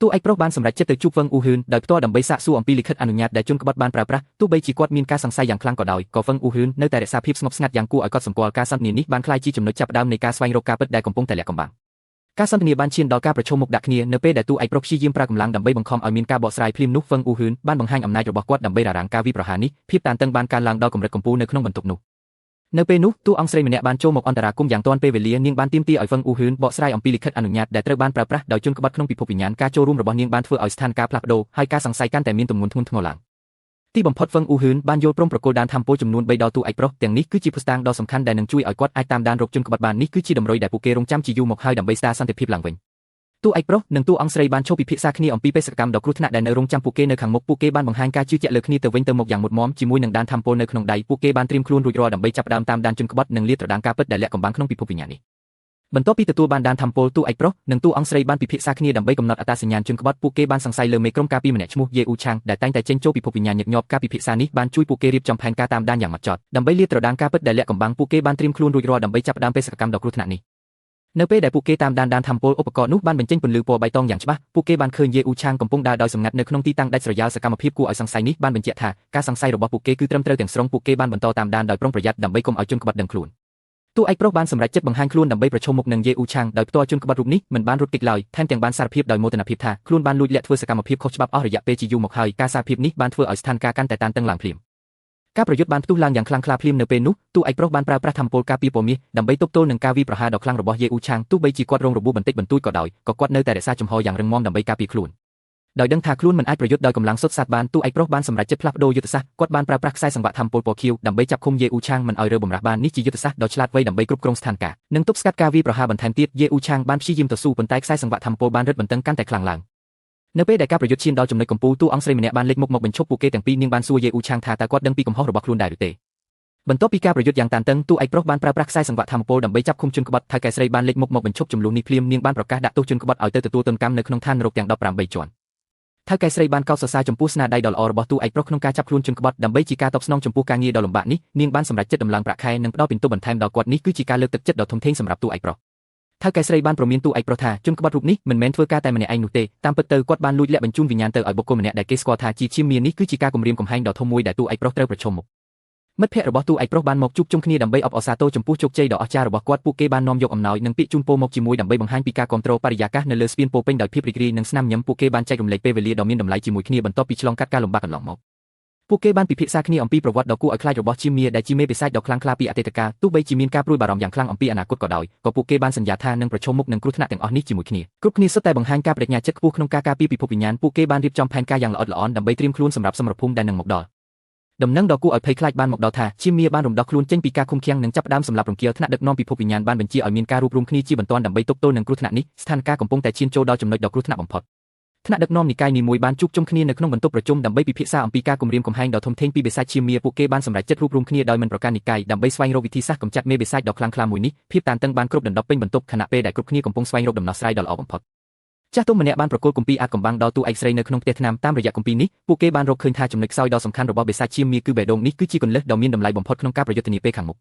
តួឯកប្រុសបានសម្រេចចិត្តទៅជួបហ្វឹងអ៊ូហឿនដោយផ្ទាល់ដើម្បីសាកសួរអំពីលិខិតអនុញ្ញាតដែលជនក្បត់បានប្រើប្រាស់ទោះបីជាគាត់មានការសង្ស័យយ៉ាងខ្លាំងក៏ដោយក៏ហ្វឹងអ៊ូហឿននៅតែរក្សាភាពស្ងប់ស្ងាត់យ៉ាងគួរឲ្យកត់សម្គាល់ការសន្ទនានេះបានក្លាយជាចំណុចចាប់ផ្ដើមនៃការស្វែងរកការពិតដែលកំពុងតែលាក់កំបាំងការសន្ទនាបានឈានដល់ការប្រឈមមុខដាក់គ្នានៅពេលដែលតួឯកប្រុសព្យាយាមប្រើកម្លាំងដើម្បីបង្ខំឲ្យមានការបកស្រាយភ្លាមនោះហ្វឹងអ៊ូហឿនបានបង្ហាញអំណាចរបស់គាត់ដើម្បីរារាំងការវាយប្រហារនេះភាពតានតឹងបានកើនឡើងដល់កម្រិតកំពូលនៅក្នុងបន្ទប់នោះនៅពេលនោះតួអង្គស្រីម្នាក់បានចូលមកអន្តរាគមន៍យ៉ាងទាន់ពេលវេលានាងបានទាមទារឲ្យហ្វឹងអ៊ូហឿនបកស្រាយអំពីលិខិតអនុញ្ញាតដែលត្រូវបានប្រើប្រាស់ដោយជនក្បត់ក្នុងពិភពវិញ្ញាណការចូលរួមរបស់នាងបានធ្វើឲ្យស្ថានភាពផ្លាស់ប្ដូរហើយការសង្ស័យកាន់តែមានទម្ងន់ធ្ងន់ធ្ងរឡើងទីបំផុតហ្វឹងអ៊ូហឿនបានយល់ព្រមប្រគល់ដានថាមពលចំនួន3ដល់តួឯកប្រុសទាំងនេះគឺជាភស្តុតាងដ៏សំខាន់ដែលនឹងជួយឲ្យគាត់អាចតាមដានរកជនក្បត់បាននេះគឺជាតម្រុយដែលពួកគេរងចាំជាយូរមកហើយដើម្បីស្ដារសន្តិភាពឡើងវិញតួឯកប្រុសនិងតួអង្គស្រីបានចូលពិភាក្សាគ្នាអំពីបេសកកម្មដ៏គ្រោះថ្នាក់ដែលនៅរងចាំពួកគេនៅខាងមុខពួកគេបានបង្ហាញការជឿជាក់លើគ្នាទៅវិញទៅមកយ៉ាងមុតមមជាមួយនឹងដានថាមពលនៅក្នុងដៃពួកគេបានត្រៀមខ្លួនរួចរាល់ដើម្បីចាប់ផ្ដើមតាមដានជនក្បត់និងលាតត្រដាងការពិតដែលលាក់កំបាំងក្នុងពិភពវិញ្ញាណនេះបន្ទាប់ពីទទួលបានដានថាមពលតួឯកប្រុសនិងតួអង្គស្រីបានពិភាក្សាគ្នាដើម្បីកំណត់អត្តសញ្ញាណជនក្បត់ពួកគេបានសង្ស័យលើមេក្រុមការពារម្នាក់ឈ្មោះយេអ៊ូឆាងដែលតែងតែចេញចូលពិភពវិញ្ញាណញឹកញាប់ការពិភាក្សានេះបានជួយពួកគេរៀបចំផែនការតាមដានយ៉ាងម៉ត់ចត់ដើម្បីលាតត្រដាងការពិតដែលលាក់កំបាំងពួកគេបានត្រៀមខ្លួនរួចរាល់ដើម្បីចាប់ផ្ដើមបេសកកម្មដ៏គ្រោះថ្នាក់នេះនៅពេលដែលពួកគេតាមដានដានថាមពលឧបករណ៍នោះបានបញ្ចេញពន្លឺពណ៌បៃតងយ៉ាងច្បាស់ពួកគេបានឃើញយេអ៊ូឆាងកំពុងដើរដោយសម្ងាត់នៅក្នុងទីតាំងដាច់ស្រយាលសកម្មភាពគួរឲ្យសង្ស័យនេះបានបញ្ជាក់ថាការសង្ស័យរបស់ពួកគេគឺត្រឹមត្រូវទាំងស្រុងពួកគេបានបន្តតាមដានដោយប្រុងប្រយ័ត្នដើម្បីកុំឲ្យជនក្បត់ដឹងខ្លួនតួឯកប្រុសបានសម្រេចចិត្តបង្ហាញខ្លួនដើម្បីប្រឈមមុខនឹងយេអ៊ូឆាងដោយផ្ទាល់ជនក្បត់រូបនេះមិនបានរត់គេចឡើយថែមទាំងបានសារភាពដោយមោទនភាពថាខ្លួនបានលួចលាក់ធ្វើសកម្មភាពខុសច្បាប់អស់រយៈពេលជាយូរមកហើយការសារភាពនេះបានធ្វើឲ្យស្ថានភាពកាន់តែតានតឹងឡើងភ្លាមការប្រយុទ្ធបានផ្ទុះឡើងយ៉ាងខ្លាំងក្លាភ្លាមនៅពេលនោះតួឯកប្រុសបានប្រើប្រាស់ថាមពលការពារពណ៌មាសដើម្បីទប់ទល់នឹងការវាយប្រហារដ៏ខ្លាំងរបស់យេអ៊ូឆាងទោះបីជាគាត់រងរបួសបន្តិចបន្តួចក៏ដោយក៏គាត់នៅតែរក្សាជំហរយ៉ាងរឹងមាំដើម្បីការពារខ្លួនដោយដឹងថាខ្លួនមិនអាចប្រយុទ្ធដោយកម្លាំងសុទ្ធសាធបានតួឯកប្រុសបានសម្រេចចិត្តផ្លាស់ប្ដូរយុទ្ធសាស្ត្រគាត់បានប្រើប្រាស់ខ្សែសង្វាក់ថាមពលពណ៌ខៀវដើម្បីចាប់ឃុំយេអ៊ូឆាងមិនឲ្យរើបំរាស់បាននេះជាយុទ្ធសាស្ត្រដ៏ឆ្លាតវៃដើម្បីគ្រប់គ្រងស្ថានភាពនិងទប់ស្កាត់ការវាយប្រហារបន្ថែមទៀតយេអ៊ូឆាងបានព្យាយាមតស៊ូប៉ុន្តែខ្សែសង្វាក់ថាមពលបានរឹតបន្តឹងកាន់តែខ្លាំងឡើងនៅពេលដែលការប្រយុទ្ធឈានដល់ចំណុចកំពូលតួអង្គស្រីម្នាក់បានលេចមុខមកបញ្ឈប់ពួកគេទាំងពីរនាងបានសួរយេអ៊ូឆាងថាតើគាត់ដឹងពីកំហុសរបស់ខ្លួនដែរឬទេបន្ទាប់ពីការប្រយុទ្ធយ៉ាងតានតឹងតួឯកប្រុសបានប្រើប្រាស់ខ្សែសង្វាក់ថាមពលដើម្បីចាប់ឃុំជនក្បត់ថៅកែស្រីបានលេចមុខមកបញ្ឈប់ចំនួននេះភ្លាមនាងបានប្រកាសដាក់ទោសជនក្បត់ឲ្យទៅទទួលទណ្ឌកម្មនៅក្នុងឋាននរកទាំង18ជាន់ថៅកែស្រីបានកោតសរសើរចំពោះស្នាដៃដ៏ល្អរបស់តួឯកប្រុសក្នុងការចាប់ខ្លួនជនក្បត់ដើម្បីជាការតបស្នងចំពោះការងារដ៏លំបាកនេះនាងបានសម្រេចចិត្តដំឡើងប្រាក់ខែនិងផ្ដល់ពិន្ទុបន្ថែមដល់គាត់នេះគឺជាការលើកទឹកចិត្តដ៏ធំធេងសម្រាប់តួឯកប្រុសថៅកែស្រីបានព្រមានតួឯកប្រុសថាជនក្បត់រូបនេះមិនមែនធ្វើការតែម្នាក់ឯងនោះទេតាមពិតទៅគាត់បានលួចលាក់បញ្ជូនវិញ្ញាណទៅឲ្យបុគ្គលម្នាក់ដែលគេស្គាល់ថាជាឈាមមានេះគឺជាការគំរាមកំហែងដ៏ធំមួយដែលតួឯកប្រុសត្រូវប្រឈមមុខមិត្តភ័ក្តិរបស់តួឯកប្រុសបានមកជួបជុំគ្នាដើម្បីអបអរសាទរចំពោះជោគជ័យដ៏អស្ចារ្យរបស់គាត់ពួកគេបាននាំយកអំណោយនិងពាក្យជូនពរមកជាមួយដើម្បីបង្ហាញពីការគាំទ្របរិយាកាសនៅលើស្ពានពោពេញដោយភាពរីករាយនិងស្នាមញញឹមពួកគេបានចែករំលែកពេលវេលាដ៏មានតម្លៃជាមួយគ្នាបន្ទាប់ពីឆ្លងកាត់ការលំបាកកន្លងមកពួកគេបានពិភាក្សាគ្នាអំពីប្រវត្តិដ៏គួរឲ្យខ្លាចរបស់ជាមៀដែលជាមេបិសាចដ៏ខ្លាំងក្លាពីអតីតកាលទោះបីជាមានការព្រួយបារម្ភយ៉ាងខ្លាំងអំពីអនាគតក៏ដោយក៏ពួកគេបានសន្យាថានឹងប្រឈមមុខនឹងគ្រោះថ្នាក់ទាំងអស់នេះជាមួយគ្នាគ្រប់គ្នាសុទ្ធតែបង្ហាញការប្តេជ្ញាចិត្តខ្ពស់ក្នុងការការពារពិភពវិញ្ញាណពួកគេបានរៀបចំផែនការយ៉ាងល្អិតល្អន់ដើម្បីត្រៀមខ្លួនសម្រាប់សមរភូមិដែលនឹងមកដល់ ដំណឹងដ៏គួរឲ្យភ័យខ្លាចបានមកដល់ថាឈាមមាបានរំដោះខ្លួនចេញពីការឃុំឃាំងនិងចាប់ផ្ដើមសម្លាប់រង្គាលថ្នាក់ដឹកនាំពិភពវិញ្ញាណបានបញ្ជាឲ្យមានការរួបរួមគ្នាជាបន្ទាន់ដើម្បីទប់ទល់នឹងគ្រោះថ្នាក់នេះស្ថានភាពកំពុងតែឈានចូលដល់ចំណុចដ៏គ្រោះថ្នាក់បំផុតថ្នាក់ដឹកនាំនិកាយនីមួយបានជួបជុំគ្នានៅក្នុងបន្ទប់ប្រជុំដើម្បីពិភាក្សាអំពីការគំរាមកំហែងដ៏ធំធេងពីបិសាចឈាមមាពួកគេបានសម្រេចចិត្តរួបរួមគ្នាដោយមិនប្រកាន់និកាយដើម្បីស្វែងរកវិធីសាស្ត្រកម្ចាត់មេបិសាចដ៏ខ្លាំងក្លាមួយនេះភាពតានតឹងបានគ្របដណ្ដប់ពេញបន្ទប់ខណៈពេលដែលគ្រប់គ្នាកំពុងស្វែងរកដំណោះស្រាយដ៏ល្អបំផុតចាស់ទុំម្នាក់បានប្រគល់គម្ពីរអាថ៌កំបាំងដល់តួឯកស្រីនៅក្នុងផ្ទះថ្នាំតាមរយៈគម្ពីរនេះពួកគេបានរកឃើញថាចំណុចខ្សោយដ៏សំខាន់របស់បិសាចឈាមមាគឺបេះដូងនេះគឺជាគន្លឹះដ៏មានតម្លៃបំផុតក្នុងការប្រយុទ្ធនាពេលខាងមុខ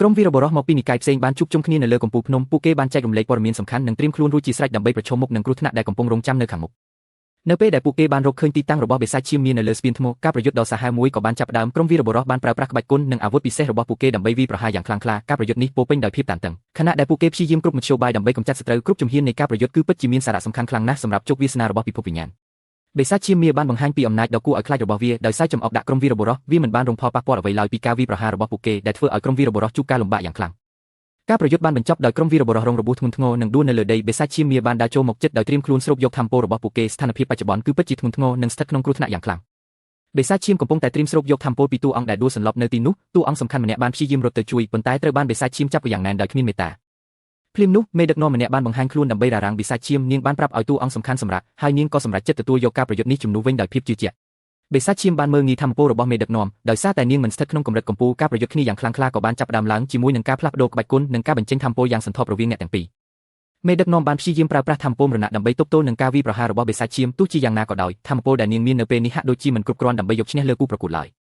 ក្រុមវីរបុរសមកពីនិកាយផ្សេងបានជួបជុំគ្នានៅលើកំពូលភ្នំពួកគេបានចែករំលែកព័ត៌មានសំខាន់និងត្រៀមខ្លួនរួចជាស្រេចដើម្បីប្រឈមមុខនឹងគ្រោះថ្នាក់ដែលកំពុងរង់ចាំនៅខាងមុខនៅពេលដែលពួកគេបានរកឃើញទីតាំងរបស់បិសាចឈាមមានៅលើស្ពានថ្មការប្រយុទ្ធដ៏សាហាវមួយក៏បានចាប់ផ្ដើមក្រុមវីរបុរសបានប្រើប្រាស់ក្បាច់គុណនិងអាវុធពិសេសរបស់ពួកគេដើម្បីវាយប្រហារយ៉ាងខ្លាំងក្លាការប្រយុទ្ធនេះពោពេញដោយភាពតានតឹងខណៈដែលពួកគេព្យាយាមគ្រប់មធ្យោបាយដើម្បីកម្ចាត់សត្រូវគ្រប់ជំហាននៃការប្រយុទ្ធគឺពិតជាមានសារៈសំខាន់ខ្លាំងណាស់សម្រាប់ជោគវាសនារបស់ពិភពវិញ្ញាណបិសាចឈាមមាបានបង្ហាញពីអំណាចដ៏គួរឲ្យខ្លាចរបស់វាដោយសារចំអកដាក់ក្រុមវីរបុរសវាមិនបានរងផលប៉ះពាល់អ្វីឡើយពីការវាយប្រហាររបស់ពួកគេដែលធ្វើឲ្យក្រុមវីរបុរសជួបការលំបាកយ៉ាងខ្លាំងការប្រយុទ្ធបានបញ្ចប់ដោយក្រុមវីរបុរសរងរបួសធ្ងន់ធ្ងរនិងដួលនៅលើដីបិសាចឈាមមាបានដើរចូលមកជិតដោយត្រៀមខ្លួនស្រូបយកថាមពលរបស់ពួកគេស្ថានភាពបច្ចុប្បន្នគឺពិតជាធ្ងន់ធ្ងរនិងស្ថិតក្នុងគ្រោះថ្នាក់យ៉ាងខ្លាំងបិសាចឈាមកំពុងតែត្រៀមស្រូបយកថាមពលពីតួអង្គដែលដួលសន្លប់នៅទីនោះតួអង្គសំខាន់ម្នាក់បានព្យាយាមរត់ទៅជួយប៉ុន្តែត្រូវបានបិសាចឈាមចាប់យ៉ាងណែនដោយគ្មានមេត្តាភ្លាមនោះមេដឹកនាំម្នាក់បានបង្ហាញខ្លួនដើម្បីរារាំងបិសាចឈាមនាងបានប្រាប់ឲ្យតួអង្គសំខាន់សម្រាប់ហើយនាងក៏សម្រេចចិត្តទទួលយកការប្រយុទ្ធនេះជំនួសវិញដោយភាពជឿជាក់បិសាចឈាមបានមើលងាយថាមពលរបស់មេដឹកនាំដោយសារតែនាងមិនស្ថិតក្នុងកម្រិតកំពូលការប្រយុទ្ធគ្នាយ៉ាងខ្លាំងក្លាក៏បានចាប់ផ្ដើមឡើងជាមួយនឹងការផ្លាស់ប្ដូរក្បាច់គុណនិងការបញ្ចេញថាមពលយ៉ាងសន្ធប់រវាងអ្នកទាំងពីរមេដឹកនាំបានព្យាយាមប្រើប្រាស់ថាមពលមរណៈដើម្បីទប់ទល់នឹងការវាយប្រហាររបស់បិសាចឈាមទោះជាយ៉ាងណាក៏ដោយថាមពលដែលនាងមាននៅពេលនេះហាក់ដូចជាមិនគ្រប់គ្រាន់ដើម្បីយកឈ្នះលើគូប្រកួតឡើយ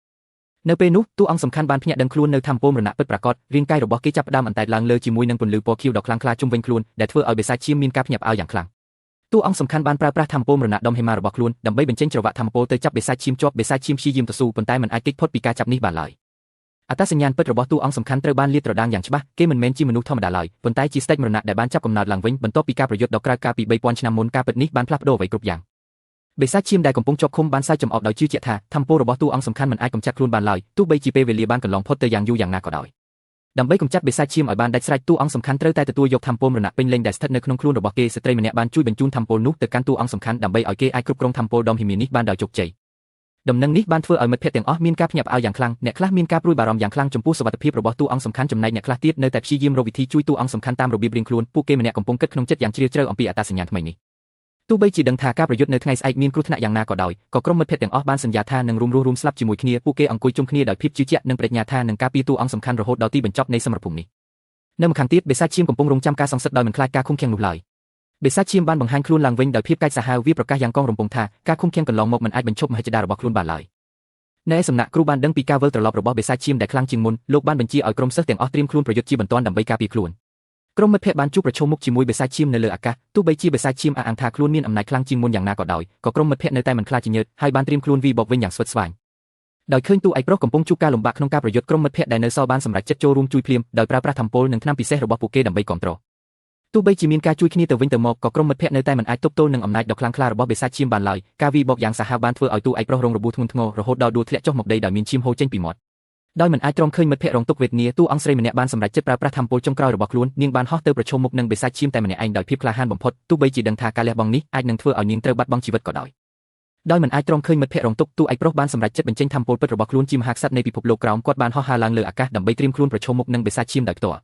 នៅពេលនោះតួអង្គសំខាន់បានភ្ញាក់ដឹងខ្លួននៅថាមពលមរណៈពិតប្រាកដរាងកាយរបស់គេចាប់ផ្ដើមអណ្តែតឡើងលើជាមួយនឹងពន្លឺពណ៌ខៀវដ៏ខ្លាំងក្លាជុំវិញខ្លួនដែលធ្វើឲ្យបិសាចឈាមមានការភ្ញាក់ផ្អើលយ៉ាងខ្លាំងតួអង្គសំខាន់បានប្រើប្រាស់ថាមពលមរណៈដុំហេម៉ារបស់ខ្លួនដើម្បីបញ្ចេញច្រវាក់ថាមពលទៅចាប់បិសាចឈាមជាប់បិសាចឈាមព្យាយាមតស៊ូប៉ុន្តែមិនអាចគេចផុតពីការចាប់នេះបានឡើយអត្តសញ្ញាណពិតរបស់តួអង្គសំខាន់ត្រូវបានលាតត្រដាងយ៉ាងច្បាស់គេមិនមែនជាមនុស្សធម្មតាឡើយប៉ុន្តែជាស្ដេចមរណៈដែលបានចាប់កំណើតឡើងវិញបន្ទាប់ពីការប្រយុទ្ធដ៏ក្រើកកាលពី3000ឆ្នាំមុនការពិតនេះបានផ្លាស់ប្ដូរអ្វីគ្រប់យ៉ាងបិសាចឈាមដែលកំពុងជាប់ឃុំបានសើចចំអកដោយជឿជាក់ថាថាមពលរបស់តួអង្គសំខាន់មិនអាចកម្ចាត់ខ្លួនបានឡើយទោះបីជាពេលវេលាបានកន្លងផុតទៅយ៉ាងយូរយ៉ាងណាក៏ដោយដើម្បីកម្ចាត់បិសាចឈាមឲ្យបានដាច់ស្រេចតួអង្គសំខាន់ត្រូវតែទទួលយកថាមពលមរណៈពេញលេញដែលស្ថិតនៅក្នុងខ្លួនរបស់គេស្ត្រីម្នាក់បានជួយបញ្ជូនថាមពលនោះទៅកាន់តួអង្គសំខាន់ដើម្បីឲ្យគេអាចគ្រប់គ្រងថាមពលដុំហ៊ីមៀនេះបានដោយជោគជ័យដំណឹងនេះបានធ្វើឲ្យមិត្តភ័ក្តិទាំងអស់មានការភ្ញាក់ផ្អើលយ៉ាងខ្លាំងអ្នកខ្លះមានការព្រួយបារម្ភយ៉ាងខ្លាំងចំពោះសុវត្ថិភាពរបស់តួអង្គសំខាន់ចំណែកអ្នកខ្លះទៀតនៅតែព្យាយាមរកវិធីជួយតួអង្គសំខាន់តាមរបៀបរៀងខ្លួនពួកគេម្នាក់កំពុងគិតក្នុងចិត្តយ៉ាងជ្រាលជ្រៅអំពីអត្តសញ្ញាណថ្មីនេះទោះបីជាដឹងថាការប្រយុទ្ធនៅថ្ងៃស្អែកមានគ្រោះថ្នាក់យ៉ាងណាក៏ដោយក៏ក្រុមមិត្តភ័ក្តិទាំងអស់បានសន្យាថានឹងរួមរស់រួមស្លាប់ជាមួយគ្នាពួកគេអង្គុយជុំគ្នាដោយភាពជឿជាក់និងប្រាជ្ញាថានឹងការពារតួអង្គសំខាន់រហូតដល់ទីបញ្ចប់នៃសមរភូមិនេះនៅម្ខាងទៀតបិសាចឈាមកំពុងរង់ចាំការសងសឹកដោយមិនខ្លាចការឃុំឃាំងនោះឡើយបិសាចឈាមបានបង្ហាញខ្លួនឡើងវិញដោយភាពកាចសាហាវវាប្រកាសយ៉ាងកងរំពងថាការឃុំឃាំងកន្លងមកមិនអាចបញ្ឈប់មហិច្ឆតារបស់ខ្លួនបានឡើយនៅឯសំណាក់គ្រូបានដឹងពីការវិលត្រឡប់របស់បិសាចឈាមដែលខ្លាំងជាងមុនលោកបានបញ្ជាឲ្យក្រុមសិស្សទាំងអស់ត្រៀមខ្លួនប្រយុទ្ធជាបន្ទាន់ដើម្បីការពារខ្លួនក្រុមមិត្តភ័ក្តិបានជួបប្រឈមមុខជាមួយបិសាចឈាមនៅលើអាកាសទោះបីជាបិសាចឈាមអះអាងថាខ្លួនមានអំណាចខ្លាំងជាងមុនយ៉ាងណាក៏ដោយក៏ក្រុមមិត្តភ័ក្តិនៅតែមិនខ្លាចញើតហើយបានត្រៀមខ្លួនវាយបកវិញយ៉ាងស្វិតស្វាញដោយឃើញតួឯកប្រុសកំពុងជួបការលំបាកក្នុងការប្រយុទ្ធក្រុមមិត្តភ័ក្តិដែលនៅសល់បានសម្រេចចិត្តចូលរួមជួយភ្លាមដោយប្រើប្រាស់ថាមពលនិងថ្នាំពិសេសរបស់ពួកគេដើម្បីគាំទ្រទោះបីជាមានការជួយគ្នាទៅវិញទៅមកក៏ក្រុមមិត្តភ័ក្តិនៅតែមិនអាចទប់ទល់នឹងអំណាចដ៏ខ្លាំងក្លារបស់បិសាចឈាមបានឡើយការវាយបកយ៉ាងសាហាវបានធ្វើឲ្យតួឯកប្រុសរងរបួសធ្ងន់ធ្ងររហូតដល់ដួលធ្លាក់ចុះមកដីដោយមានឈាមហូរចេញពីមាត់ដោយមិនអាចទ្រាំឃើញមិត្តភ័ក្តិរងទុក្ខវេទនាតួអង្គស្រីម្នាក់បានសម្រេចចិត្តប្រើប្រាស់ថាមពលចុងក្រោយរបស់ខ្លួននាងបានហោះទៅប្រឈមមុខនឹងបិសាចឈាមតែម្នាក់ឯងដោយភាពក្លាហានបំផុតទោះបីជាដឹងថាការលះបង់នេះអាចនឹងធ្វើឲ្យនាងត្រូវបាត់បង់ជីវិតក៏ដោយដោយមិនអាចទ្រាំឃើញមិត្តភ័ក្តិរងទុក្ខតួឯកប្រុសបានសម្រេចចិត្តបញ្ចេញថាមពលពិតរបស់ខ្លួនជាមហាក្សត្រនៃពិភពលោកក្រោមគាត់បានហោះហើរឡើងលើអាកាសដើម្បីត្រៀមខ្លួនប្រឈមមុខនឹងបិសាចឈាមដោយផ្ទាល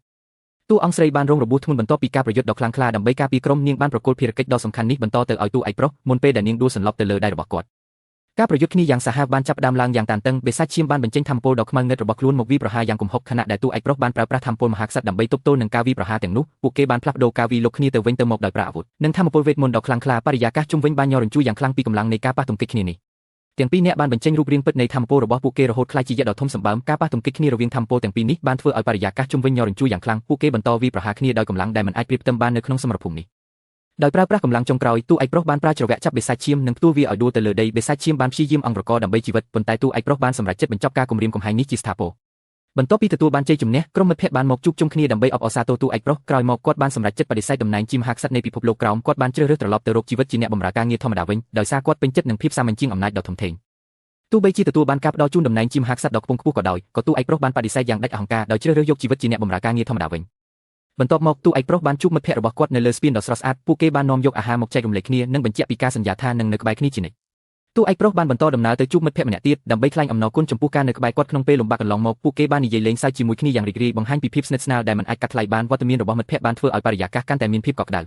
់តួអង្គស្រីបានរងរបួសធ្ងន់បន្ទាប់ពីការប្រយុទ្ធដ៏ខ្លាំងក្លាដើម្បីការពារក្រុមនាងបានប្រគល់ភារកិច្ចដ៏សំខាន់នេះបន្តទៅឲ្យតួឯកប្រុសមុនពេលដែលនាងដួលសន្លប់ទៅលើដៃរបស់គាត់ការប្រយុទ្ធគ្នាយ៉ាងសាហាវបានចាប់ផ្ដើមឡើងយ៉ាងតានតឹងបិសាចឈាមបានបញ្ចេញថាមពលដ៏ខ្មៅងឹតរបស់ខ្លួនមកវាយប្រហារយ៉ាងគំហុកខណៈដែលតួឯកប្រុសបានប្រើប្រាស់ថាមពលមហាក្សត្រដើម្បីទប់ទល់នឹងការវាយប្រហារទាំងនោះពួកគេបានផ្លាស់ប្ដូរការវាយលុកគ្នាទៅវិញទៅមកដោយប្រើអាវុធនិងថាមពលវេទមន្តដ៏ខ្លាំងក្លាបរិយាកាសជុំវិញបានញ័ររញ្ជួយយ៉ាងខ្លាំងពីកម្លាំងនៃការប៉ះទង្គិចគ្នានេះទាំងពីរនាក់បានបញ្ចេញរូបរាងពិតនៃថាមពលរបស់ពួកគេរហូតក្លាយជាយក្សដ៏ធំសម្បើមការប៉ះទង្គិចគ្នារវាងថាមពលទាំងពីរនេះបានធ្វើឲ្យបរិយាកាសជុំវិញញ័ររញ្ជួយយ៉ាងខ្លាំងពួកគេបន្តវាយប្រហារគ្នាដោយកម្លាំងដែលមិនអាចប្រៀបផ្ទឹមបាននៅក្នុងសមរភូមិនេះដោយប្រើប្រាស់កម្លាំងចុងក្រោយតួឯកប្រុសបានប្រើច្រវាក់ចាប់បិសាចឈាមនិងផ្ទួវាឲ្យដួលទៅលើដីបិសាចឈាមបានព្យាយាមអង្រកដើម្បីជីវិតប៉ុន្តែតួឯកប្រុសបានសម្រេចចិត្តបញ្ចប់ការគំរាមកំហែងនេះជាស្ថាពរបន្ទាប់ពីទទួលបានជ័យជំនះក្រុមមិត្តភ័ក្តិបានមកជួបជុំគ្នាដើម្បីអបអរសាទរតួឯកប្រុសក្រោយមកគាត់បានសម្រេចចិត្តបដិសេធតំណែងជាមហាក្សត្រនៃពិភពលោកក្រោមគាត់បានជ្រើសរើសត្រឡប់ទៅរកជីវិតជាអ្នកបម្រើការងារធម្មតាវិញដោយសារគាត់ពេញចិត្តនឹងភាពសាមញ្ញជាងអំណាចដ៏ធំធេងទោះបីជាទទួលបានការផ្ដល់ជូនតំណែងជាមហាក្សត្រដ៏ខ្ពង់ខ្ពស់ក៏ដោយក៏តួឯកប្រុសបានបដិសេធយ៉ាងដាច់អហង្ការដោយជ្រើសរើសយកជីវិតជាអ្នកបម្រើការងារធម្មតាវិញបន្ទាប់មកតួឯកប្រុសបានជួបមិត្តភ័ក្តិរបស់គាត់នៅលើស្ពានដ៏ស្រស់ស្អាតពួកគេបាននាំយកអាហារមកចែករំលែកគ្នានិងបញ្ជាក់ពីការសន្យាថានឹងនៅក្បែរគ្នាជានិច្ច តួឯកប្រុសបានបន្តដំណើរទៅជួបមិត្តភក្តិម្នាក់ទៀតដើម្បីថ្លែងអំណរគុណចំពោះការនៅក្បែរគាត់ក្នុងពេលលំបាកកន្លងមកពួកគេបាននិយាយលេងសើចជាមួយគ្នាយ៉ាងរីករាយបង្ហាញពីភាពស្និទ្ធស្នាលដែលមិនអាចកាត់ថ្លៃបានវត្តមានរបស់មិត្តភក្តិបានធ្វើឲ្យបរិយាកាសកាន់តែមានភាពកក់ក្ដៅ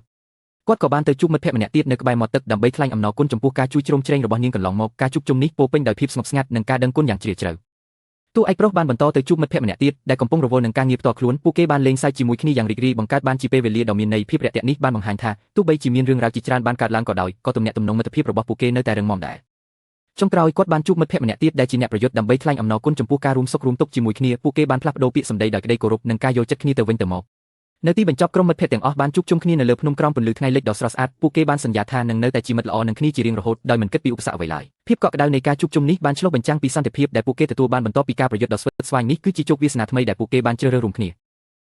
គាត់ក៏បានទៅជួបមិត្តភក្តិម្នាក់ទៀតនៅក្បែរមាត់ទឹកដើម្បីថ្លែងអំណរគុណចំពោះការជួយជ្រោមជ្រែងរបស់នាងកន្លងមកការជួបជុំនេះពោពេញដោយភាពស្ងប់ស្ងាត់និងការដឹងគុណយ៉ាងជ្រាលជ្រៅតួឯកប្រុសបានបន្តទៅជួបមិត្តភក្តិម្នាក់ទៀតដែលកំពុងរវល់នឹងការងារផ្ទាល់ខ្លួនពួកគេបានលេងសើចជាមួយគ្នាយ៉ាងរីករាយបង្កើតបានជាពេលវេលាដ៏មានន័យភាពរាក់ទាក់នេះបានបង្ហាញថាទោះបីជាមានរឿងរ៉ាវជាច្រើនបានកើតឡើងក៏ដោយក៏ទំនាក់ទំនងមិត្តភាពរបស់ពួកគេនៅតែរឹងមាំដែរចុងក្រោយគាត់បានជួបមិត្តភក្តិម្នាក់ទៀតដែលជាអ្នកប្រយុទ្ធដើម្បីថ្លែងអំណរគុណចំពោះការរួមសុខរួមទុក្ខជាមួយគ្នាពួកគេបានផ្លាស់ប្ដូរពាក្យសម្ដីដោយក្តីគោរពនិងការយល់ចិត្តគ្នាទៅវិញទៅមកនៅទីបញ្ចប់ក្រុមមិត្តភក្តិទាំងអស់បានជួបជុំគ្នានៅលើភ្នំក្រោមពន្លឺថ្ងៃលិចដ៏ស្រស់ស្អាតពួកគេបានសន្យាថានឹងនៅតែជាមិត្តល្អនឹងគ្នាជារៀងរហូតដោយមិនគិតពីឧបសគ្គអ្វីឡើយភាពកក់ក្ដៅនៃការជួបជុំនេះបានឆ្លុះបញ្ចាំងពីសន្តិភាពដែលពួកគេទទួលបានបន្ទាប់ពីការប្រយុទ្ធដ៏ស្វិតស្វាញនេះគឺជាជោគវាសនាថ្មីដែលពួកគេបានជ្រើសរើសរួមគ្នា។